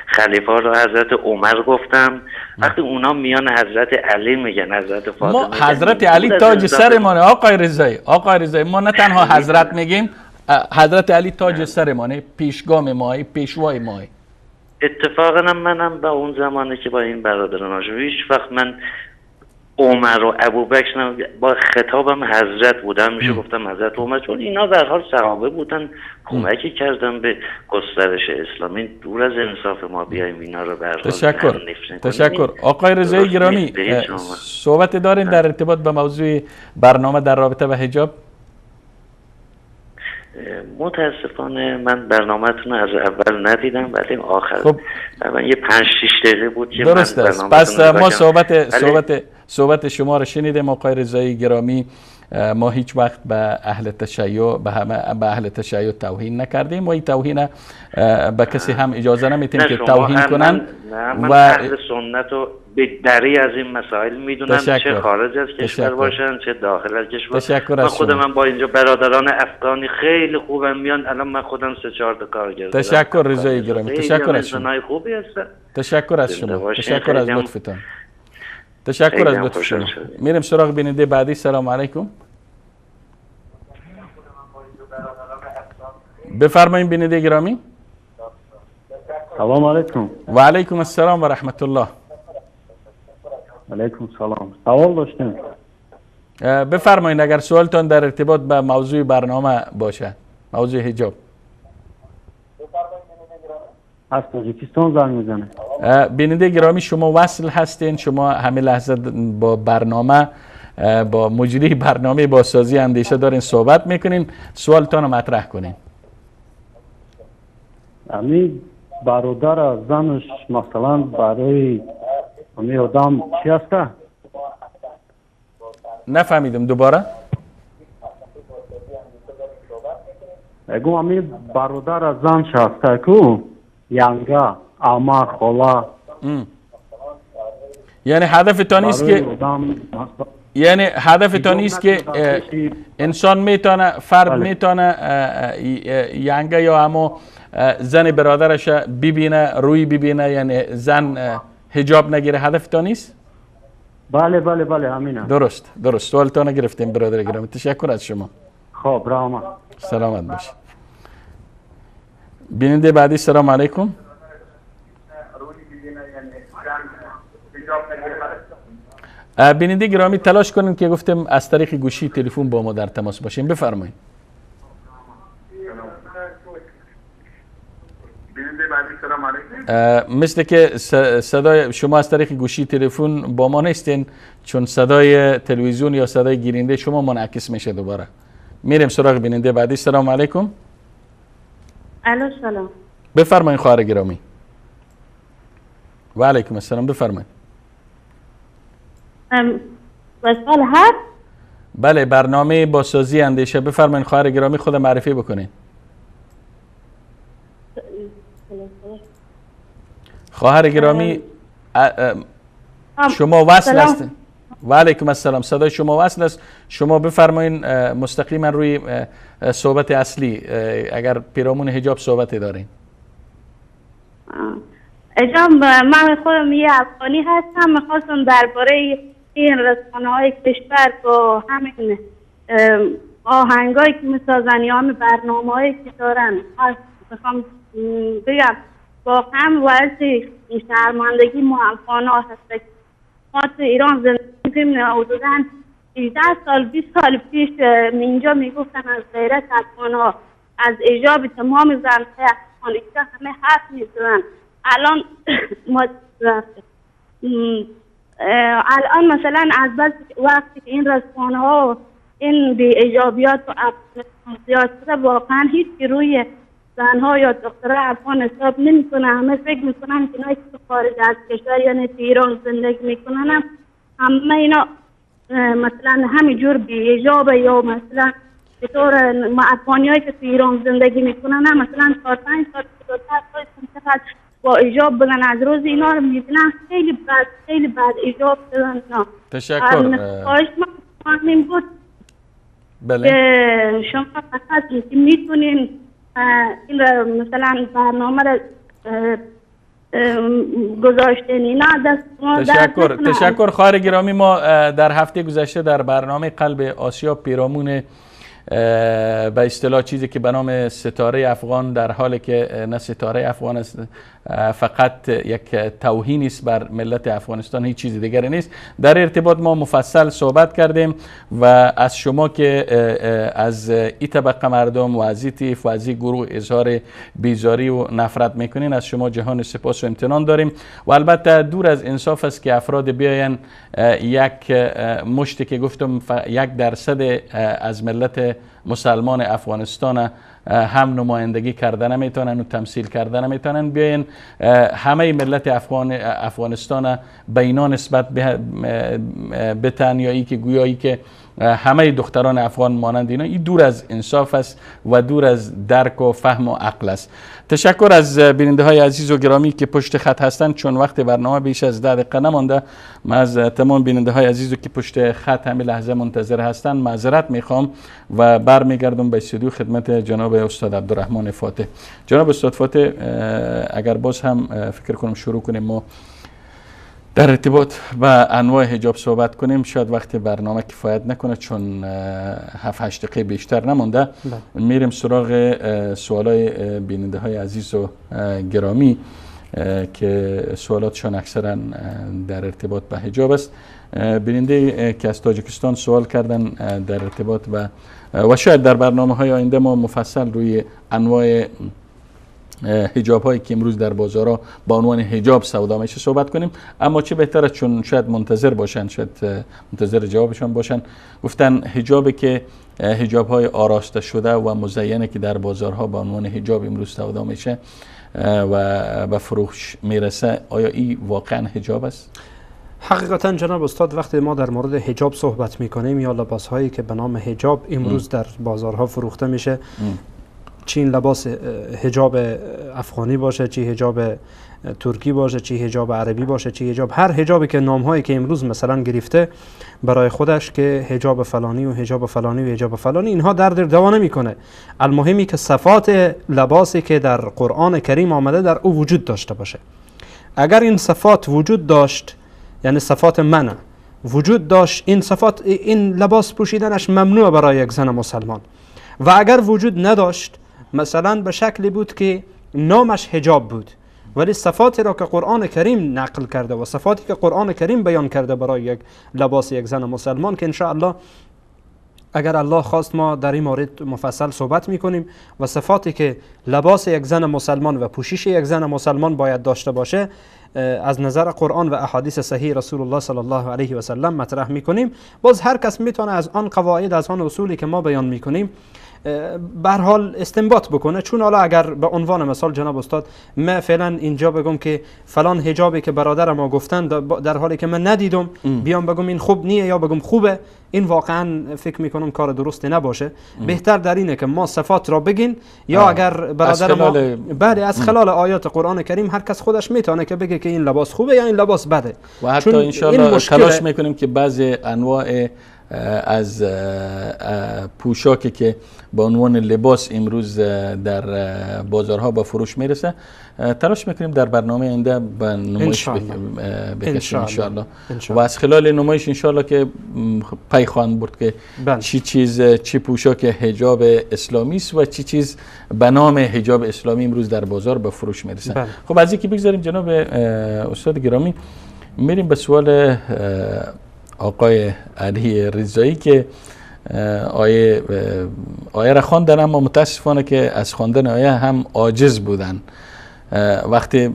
خلیفه رو حضرت عمر گفتم، وقتی اونا میان حضرت علی میگن، حضرت فاطمه. ما حضرت علی تاج سرمانه آقای رضایی. آقای رضایی، ما نه تنها حضرت میگیم، حضرت علی تاج سرمانه، پیشگام ماه، پیشوای ماه. اتفاقا منم با اون زمانی که با این برادران آشنا، هیچ وقت من عمر و ابوبکر با خطابم حضرت بودم، میشه گفتم حضرت عمر، چون اینا در حال صحابه بودن، کمکی کردن به گسترش اسلامی. دور از انصاف ما بیایم اینا رو به هر حال. تشکر آقای رضایی گرامی. صحبت دارین در ارتباط به موضوع برنامه در رابطه به حجاب؟ متاسفانه من برنامه‌تون از اول ندیدم، ولی آخر خب من یه 5-6 دقیقه بود که درست است. پس ما صحبت شما رو شنیدیم آقای رضایی گرامی. ما هیچ وقت به اهل تشیع به اهل تشیع توهین نکردیم و این توهین به کسی هم اجازه نمیتیم که توهین کنن. من اهل سنت رو به دری از این مسائل میدونم، چه خارج از کشور باشن چه داخل از کشور. تشکر من خودم من با اینجا برادران افغانی خیلی خوبم میان، الان من خودم 3-4 تا کارگر دارم. تشکر رضایی گرامی، تشکر از شما. خوبی هستن. تشکر از شما، تشکر از لطفتان، تشکر از لطف شما. میریم سراغ بیننده بعدی. سلام علیکم. بفرمایید بیننده گرامی. سلام علیکم. و علیکم السلام و رحمت الله. علیکم سلام. سوال داشتم. بفرمایید اگر سوالتان در ارتباط به موضوع برنامه باشه، موضوع حجاب. از تاجیکستان زنگ میزنه. بیننده گرامی شما وصل هستین، شما همه لحظه با برنامه، با مجری برنامه بازسازی اندیشه دارین صحبت میکنین، سوالتان رو مطرح کنین. امی برادر زنش مثلا برای امی آدم چی هسته؟ نفهمیدم دوباره. اگه امی برادر زنش هسته کو ینگا اما خاله، یعنی هدفتان نیست که، یعنی هدفتان نیست که انسان میتونه، فرد میتونه ینگه یا اما زن برادرش ببینه، روی ببینه، یعنی زن حجاب نگیره، هدفتان نیست؟ بله بله بله همینه. درست درست، سوالتان گرفتیم برادر گرامی، تشکر از شما. خب رحمت، سلامت باشید. بیننده بعدی سلام علیکم. بیننده گرامی تلاش کنیم که گفتم از طریق گوشی تلفن با ما در تماس باشیم. بفرمایید. مثل که صدای شما از طریق گوشی تلفن با ما نیستین، چون صدای تلویزیون یا صدای گیرنده شما منعکس میشه. دوباره میریم سراغ بیننده بعدی. سلام علیکم. الو سلام. بفرمایید خواهر گرامی. و علیکم السلام، بفرمایید. سوال هست؟ بله، برنامه بازسازی اندیشه. بفرمایید خواهر گرامی، خود معرفی بکنید. خواهر گرامی شما وصل هستید. و علیکم السلام، صدای شما وصل است. شما بفرمایید مستقیما روی صحبت اصلی، اگر پیرامون حجاب صحبتی دارین. من خودم یه افغانی هستم، میخواستم درباره این رسانه های کشور با همین آهنگایی که میسازن یا همین برنامه هایی که دارن میخوام بگم واقعا باعث شرمندگی ما افغان ها هست. ما تو ایران زندگی می‌کنیم، حدوداً 18 سال 20 سال پیش اینجا میگفتن از غیرت افغان ها، از ایجاب تمام زنهای افغان، اینجا همه حرف میزدن. الان ما الان مثلا از بس وقتی که این رسانه ها این بی ایجابیات و افغانستان زیاد شده، واقعا هیچ روی زنها یا دخترها افغان حساب نمیکنه. همه فکر میکنن که اینایی که خارج از کشور یعنی تو ایران زندگی میکنن همه اینا مثلا همینجور بی ایجابه، یا مثلا به طور افغانیایی که تو ایران زندگی میکنن مثلا 4 5 سال چقدر با ایجاب بودن، از روز اینا رو میبینن خیلی بد، خیلی بد ایجاب شدن. تشکر. خواهش من این بود بله که شما فقط میتونین این مثلا برنامه را گذاشتین اینا دست ما. تشکر خواهر گرامی. ما در هفته گذشته در برنامه قلب آسیا پیرامون به اصطلاح چیزی که به نام ستاره افغان، در حالی که نه ستاره افغان است، فقط یک توهین است بر ملت افغانستان، هیچ چیز دیگری نیست، در ارتباط ما مفصل صحبت کردیم و از شما که از این طبقه مردم و از این طیف و از این گروه اظهار بیزاری و نفرت میکنین، از شما جهان سپاس و امتنان داریم. و البته دور از انصاف است که افراد بیاین یک مشتی که گفتم 1% از ملت مسلمان افغانستان هم نمایندگی کرده نمیتونن و تمثیل کرده نمیتونن، بیاین همه ملت افغانستان به اینا نسبت بتن، یا ای که گویایی که همه دختران افغان مانند اینا، این دور از انصاف است و دور از درک و فهم و عقل است. تشکر از بیننده های عزیز و گرامی که پشت خط هستند، چون وقت برنامه بیش از 10 دقیقه نمانده. من از تمام بیننده های عزیز که پشت خط همین لحظه منتظر هستند معذرت میخوام و برمیگردم به استودیو خدمت جناب استاد عبدالرحمن فاتح. جناب استاد فاتح، اگر باز هم فکر کنم شروع کنیم ما در ارتباط با انواع حجاب صحبت کنیم، شاید وقت برنامه کفایت نکنه چون 7-8 دقیقه بیشتر نمانده. میریم سراغ سوالای بیننده های عزیز و گرامی که سوالاتشان اکثرا در ارتباط به حجاب است. بیننده که از تاجیکستان سوال کردن در ارتباط به و شاید در برنامه های آینده ما مفصل روی انواع حجاب هایی که امروز در بازارها با عنوان حجاب سودا میشه صحبت کنیم، اما چه بهتره چون شاید منتظر باشن، شاید منتظر جوابشان باشن. گفتن حجابی که حجاب های آراسته شده و مزینه که در بازارها با عنوان حجاب امروز سودا میشه و به فروش میرسه، آیا این واقعا حجاب است؟ حقیقتا جناب استاد وقتی ما در مورد حجاب صحبت میکنیم یا لباس هایی که به نام حجاب امروز در بازارها فروخته میشه، چی این لباس حجاب افغانی باشه، چی حجاب ترکی باشه، چی حجاب عربی باشه، چی حجاب، هر حجابی که نامهایی که امروز مثلا گرفته برای خودش که حجاب فلانی و حجاب فلانی و حجاب فلانی، اینها درد دوا نمیکنه. المهمی که صفات لباسی که در قرآن کریم آمده در او وجود داشته باشه. اگر این صفات وجود داشت، یعنی صفات منع وجود داشت، این صفات، این لباس پوشیدنش ممنوع برای یک زن مسلمان. و اگر وجود نداشت، مثلا به شکلی بود که نامش حجاب بود ولی صفاتی را که قرآن کریم نقل کرده و صفاتی که قرآن کریم بیان کرده برای یک لباس یک زن مسلمان، که انشاءالله اگر الله خواست ما در این مورد مفصل صحبت میکنیم و صفاتی که لباس یک زن مسلمان و پوشش یک زن مسلمان باید داشته باشه از نظر قرآن و احادیث صحیح رسول الله صلی الله علیه و سلم مطرح میکنیم. باز هر کس میتونه از آن قواعد، از آن اصولی که ما بیان میکنیم به هر حال استنباط بکنه. چون حالا اگر به عنوان مثال جناب استاد من فعلا اینجا بگم که فلان حجابی که برادر ما گفتن در حالی که من ندیدم بیام بگم این خوب نیه یا بگم خوبه، این واقعا فکر میکنم کار درستی نباشه. بهتر در اینه که ما صفات را بگین یا اگر برادر ما بله از خلال آیات قرآن کریم هر کس خودش میتونه که بگه که این لباس خوبه یا این لباس بده. و حتی انشالله تلاش میکنیم که بعضی انواع از پوشاکی که به عنوان لباس امروز در بازارها با فروش میرسه تلاش میکنیم در برنامه آینده به نمایش بکشیم انشاءالله و از خلال نمایش انشاءالله که پی خواهند برد که چی چیز، چی پوشاک حجاب اسلامی است و چی چیز به نام حجاب اسلامی امروز در بازار به فروش میرسه. خب از اینکه بگذاریم جناب استاد گرامی، میریم به سوال آقای علی رضایی که آیه را خواندن، اما متاسفانه که از خواندن آیه هم عاجز بودن. وقتی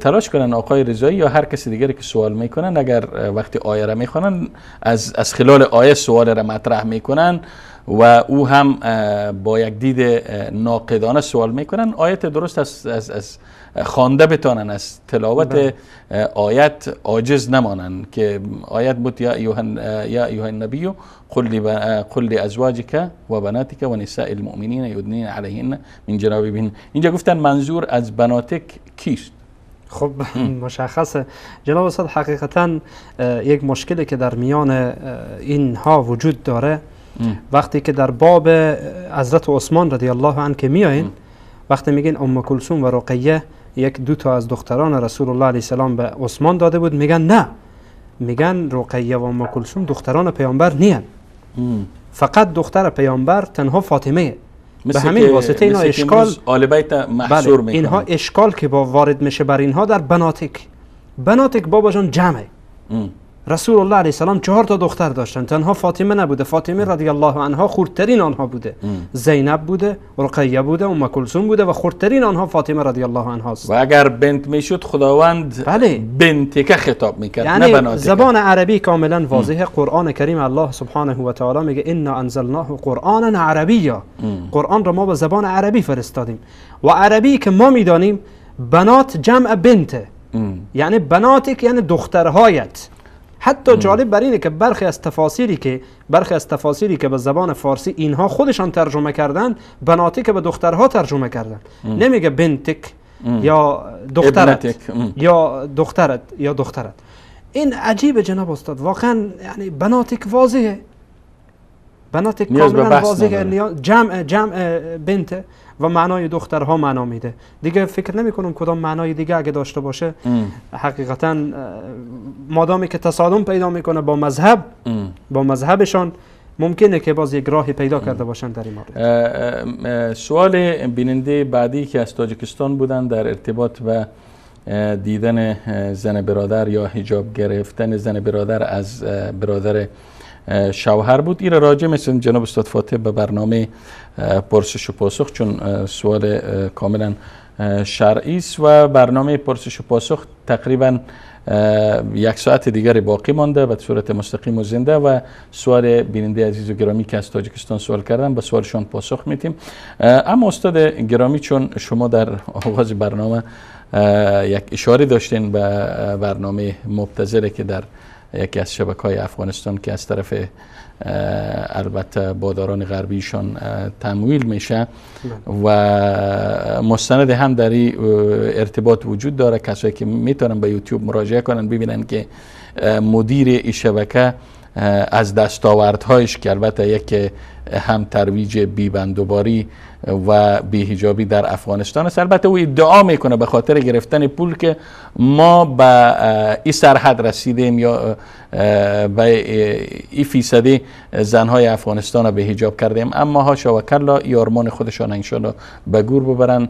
تلاش کنن آقای رضایی یا هر کسی دیگری که سوال میکنن، اگر وقتی آیه را میخوانن از خلال آیه سوال را مطرح میکنن و او هم با یک دید ناقدانه سوال میکنن، آیت درست از خوانده بتانن، از تلاوت آیت عاجز نمانن که آیت بود یا ایها النبی قل لازواجک و بناتک و نساء المؤمنین یدنین علیهن من جلابیبهن. اینجا گفتن منظور از بناتک کیست؟ خب مشخصه جناب استاد، حقیقتا یک مشکلی که در میان اینها وجود داره وقتی که در باب حضرت عثمان رضی الله عنه که میایین، وقتی میگین ام کلثوم و رقیه یک دو تا از دختران رسول الله علیه السلام به عثمان داده بود، میگن نه، میگن رقیه و ام کلثوم دختران پیامبر نیان، فقط دختر پیامبر تنها فاطمه. به همین واسطه اینا اشکال آل بیت محصور میکنن. اینها اشکال که با وارد میشه بر اینها در بناتک، بناتک بابا جان جمعه. رسول الله علیه السلام 4 تا دختر داشتن، تنها فاطمه نبوده. فاطمه رضی الله عنها خردترین آنها بوده، زینب بوده، رقیه بوده، ام کلثوم بوده و خردترین آنها فاطمه رضی الله عنها است. و اگر بنت میشد خداوند بله بنتک خطاب میکرد، یعنی نه بناتک. زبان عربی کاملا واضحه. قرآن کریم الله سبحانه و تعالی میگه انا انزلناه قرآنا عربیا، قرآن را ما به زبان عربی فرستادیم و عربی که ما میدانیم بنات جمع بنته، یعنی بناتک یعنی دخترهایت. حتی جالب بر اینه که برخی از تفاسیری که به زبان فارسی اینها خودشان ترجمه کردن، بناتی که به دخترها ترجمه کردن، نمیگه بنتک یا دخترت یا دخترت یا دخترت. این عجیبه جناب استاد، واقعا یعنی بناتک واضحه، بناتک کاملا واضحه، جمع بنته و معنای دخترها معنا میده. دیگه فکر نمی کنم کدام معنای دیگه اگه داشته باشه. حقیقتا مادامی که تصادم پیدا میکنه با مذهب، با مذهبشان، ممکنه که باز یک راهی پیدا کرده باشن در این مورد. سوال بیننده بعدی که از تاجیکستان بودن در ارتباط با دیدن زن برادر یا حجاب گرفتن زن برادر از برادر شوهر بود. این راجع مثل جناب استاد فاتح به برنامه پرسش و پاسخ، چون سوال کاملا شرعی است و برنامه پرسش و پاسخ تقریبا یک ساعت دیگر باقی مانده به صورت مستقیم و زنده و سوال بیننده عزیز و گرامی که از تاجیکستان سوال کردن به سوالشان پاسخ میتیم. اما استاد گرامی، چون شما در آغاز برنامه یک اشاره داشتین به برنامه مبتذله که در یکی از شبکه‌های افغانستان که از طرف البته باداران غربیشان تمویل میشه و مستند هم در این ارتباط وجود داره، کسایی که میتونن به یوتیوب مراجعه کنن ببینن که مدیر این شبکه از دستاوردهایش که البته یک هم ترویج بیبندوباری و بی‌حجابی در افغانستان است. البته او ادعا میکنه به خاطر گرفتن پول که ما به این سرحد رسیدیم یا به این فیصدی زنهای افغانستان را به حجاب کردیم، اما هاشا و کلا ای آرمان خودشان انشالله به گور ببرن.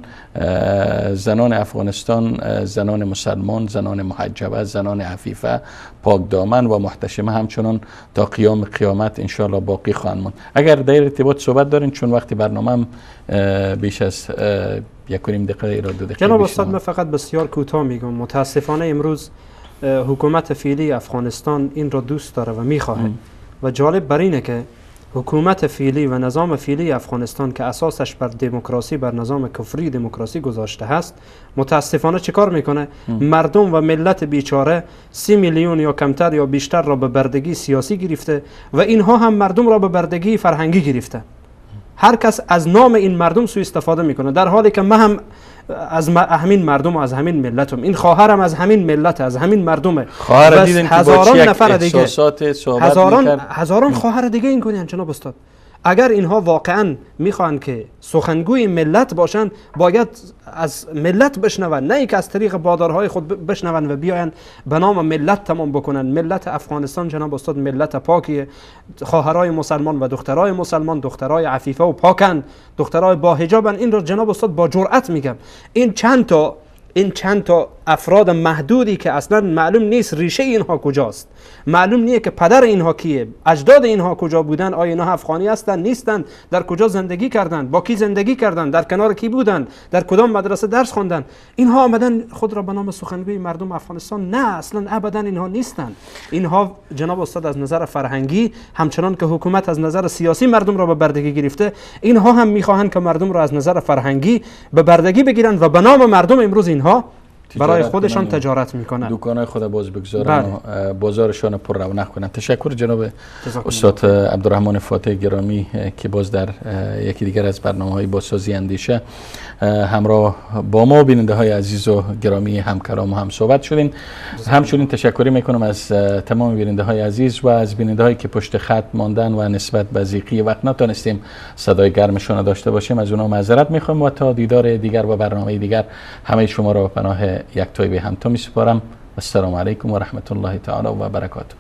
زنان افغانستان، زنان مسلمان، زنان محجبه، زنان عفیفه، پاک دامن و محتشمه همچنان تا قیام قیامت انشالله باقی خواهند ماند. اگر در ارتباط صحبت دارین، چون وقتی برنامه بیش از 1.5 دقیقه یا 2 دقیقه. جناب استاد من فقط بسیار کوتاه میگم. متاسفانه امروز حکومت فعلی افغانستان این را دوست داره و میخواهد و جالب بر اینه که حکومت فعلی و نظام فعلی افغانستان که اساسش بر دموکراسی، بر نظام کفری دموکراسی گذاشته هست، متاسفانه چیکار میکنه؟ مردم و ملت بیچاره 30 میلیون یا کمتر یا بیشتر را به بردگی سیاسی گرفته و اینها هم مردم را به بردگی فرهنگی گرفته. هر کس از نام این مردم سوء استفاده میکنه، در حالی که من هم از همین مردم و از همین ملتم، این خواهرم از همین ملت، از همین مردمه. خواهر دیدین که هزاران نفر دیگه، هزاران خواهر دیگه این کنین جناب استاد. اگر اینها واقعا میخوان که سخنگوی ملت باشند، باید از ملت بشنون، نه اینکه از طریق بادارهای خود بشنون و بیاین به نام ملت تمام بکنن. ملت افغانستان جناب استاد ملت پاکیه، خواهرای مسلمان و دخترای مسلمان دخترای عفیفه و پاکن، دخترای با حجابن. این را جناب استاد با جرأت میگم. این چند تا افراد محدودی که اصلا معلوم نیست ریشه اینها کجاست، معلوم نیست که پدر اینها کیه، اجداد اینها کجا بودن، آیا اینها افغانی هستند نیستند، در کجا زندگی کردند، با کی زندگی کردند، در کنار کی بودند، در کدام مدرسه درس خواندند. اینها آمدن خود را به نام سخنگوی مردم افغانستان، نه اصلا ابدا اینها نیستند. اینها جناب استاد از نظر فرهنگی، همچنان که حکومت از نظر سیاسی مردم را به بردگی گرفته، اینها هم میخواهند که مردم را از نظر فرهنگی به بردگی بگیرند و به نام مردم امروز اینها برای خودشان تجارت میکنن، دکانهای خود باز بگذارن و بازارشان پر رونق کنن. تشکر جناب استاد عبدالرحمن فاتح گرامی که باز در یکی دیگر از برنامه‌های بازسازی اندیشه همراه با ما بیننده های عزیز و گرامی همکلام و هم صحبت شدیم. همچنین تشکری میکنم از تمام بیننده های عزیز و از بیننده هایی که پشت خط ماندن و نسبت به ضیقی وقت نتونستیم صدای گرمشون داشته باشیم، از اونها معذرت میخوام و تا دیدار دیگر و برنامه دیگر همه شما را به پناه یک تای به هم تا می سپارم. السلام علیکم و رحمت الله تعالی و برکاته.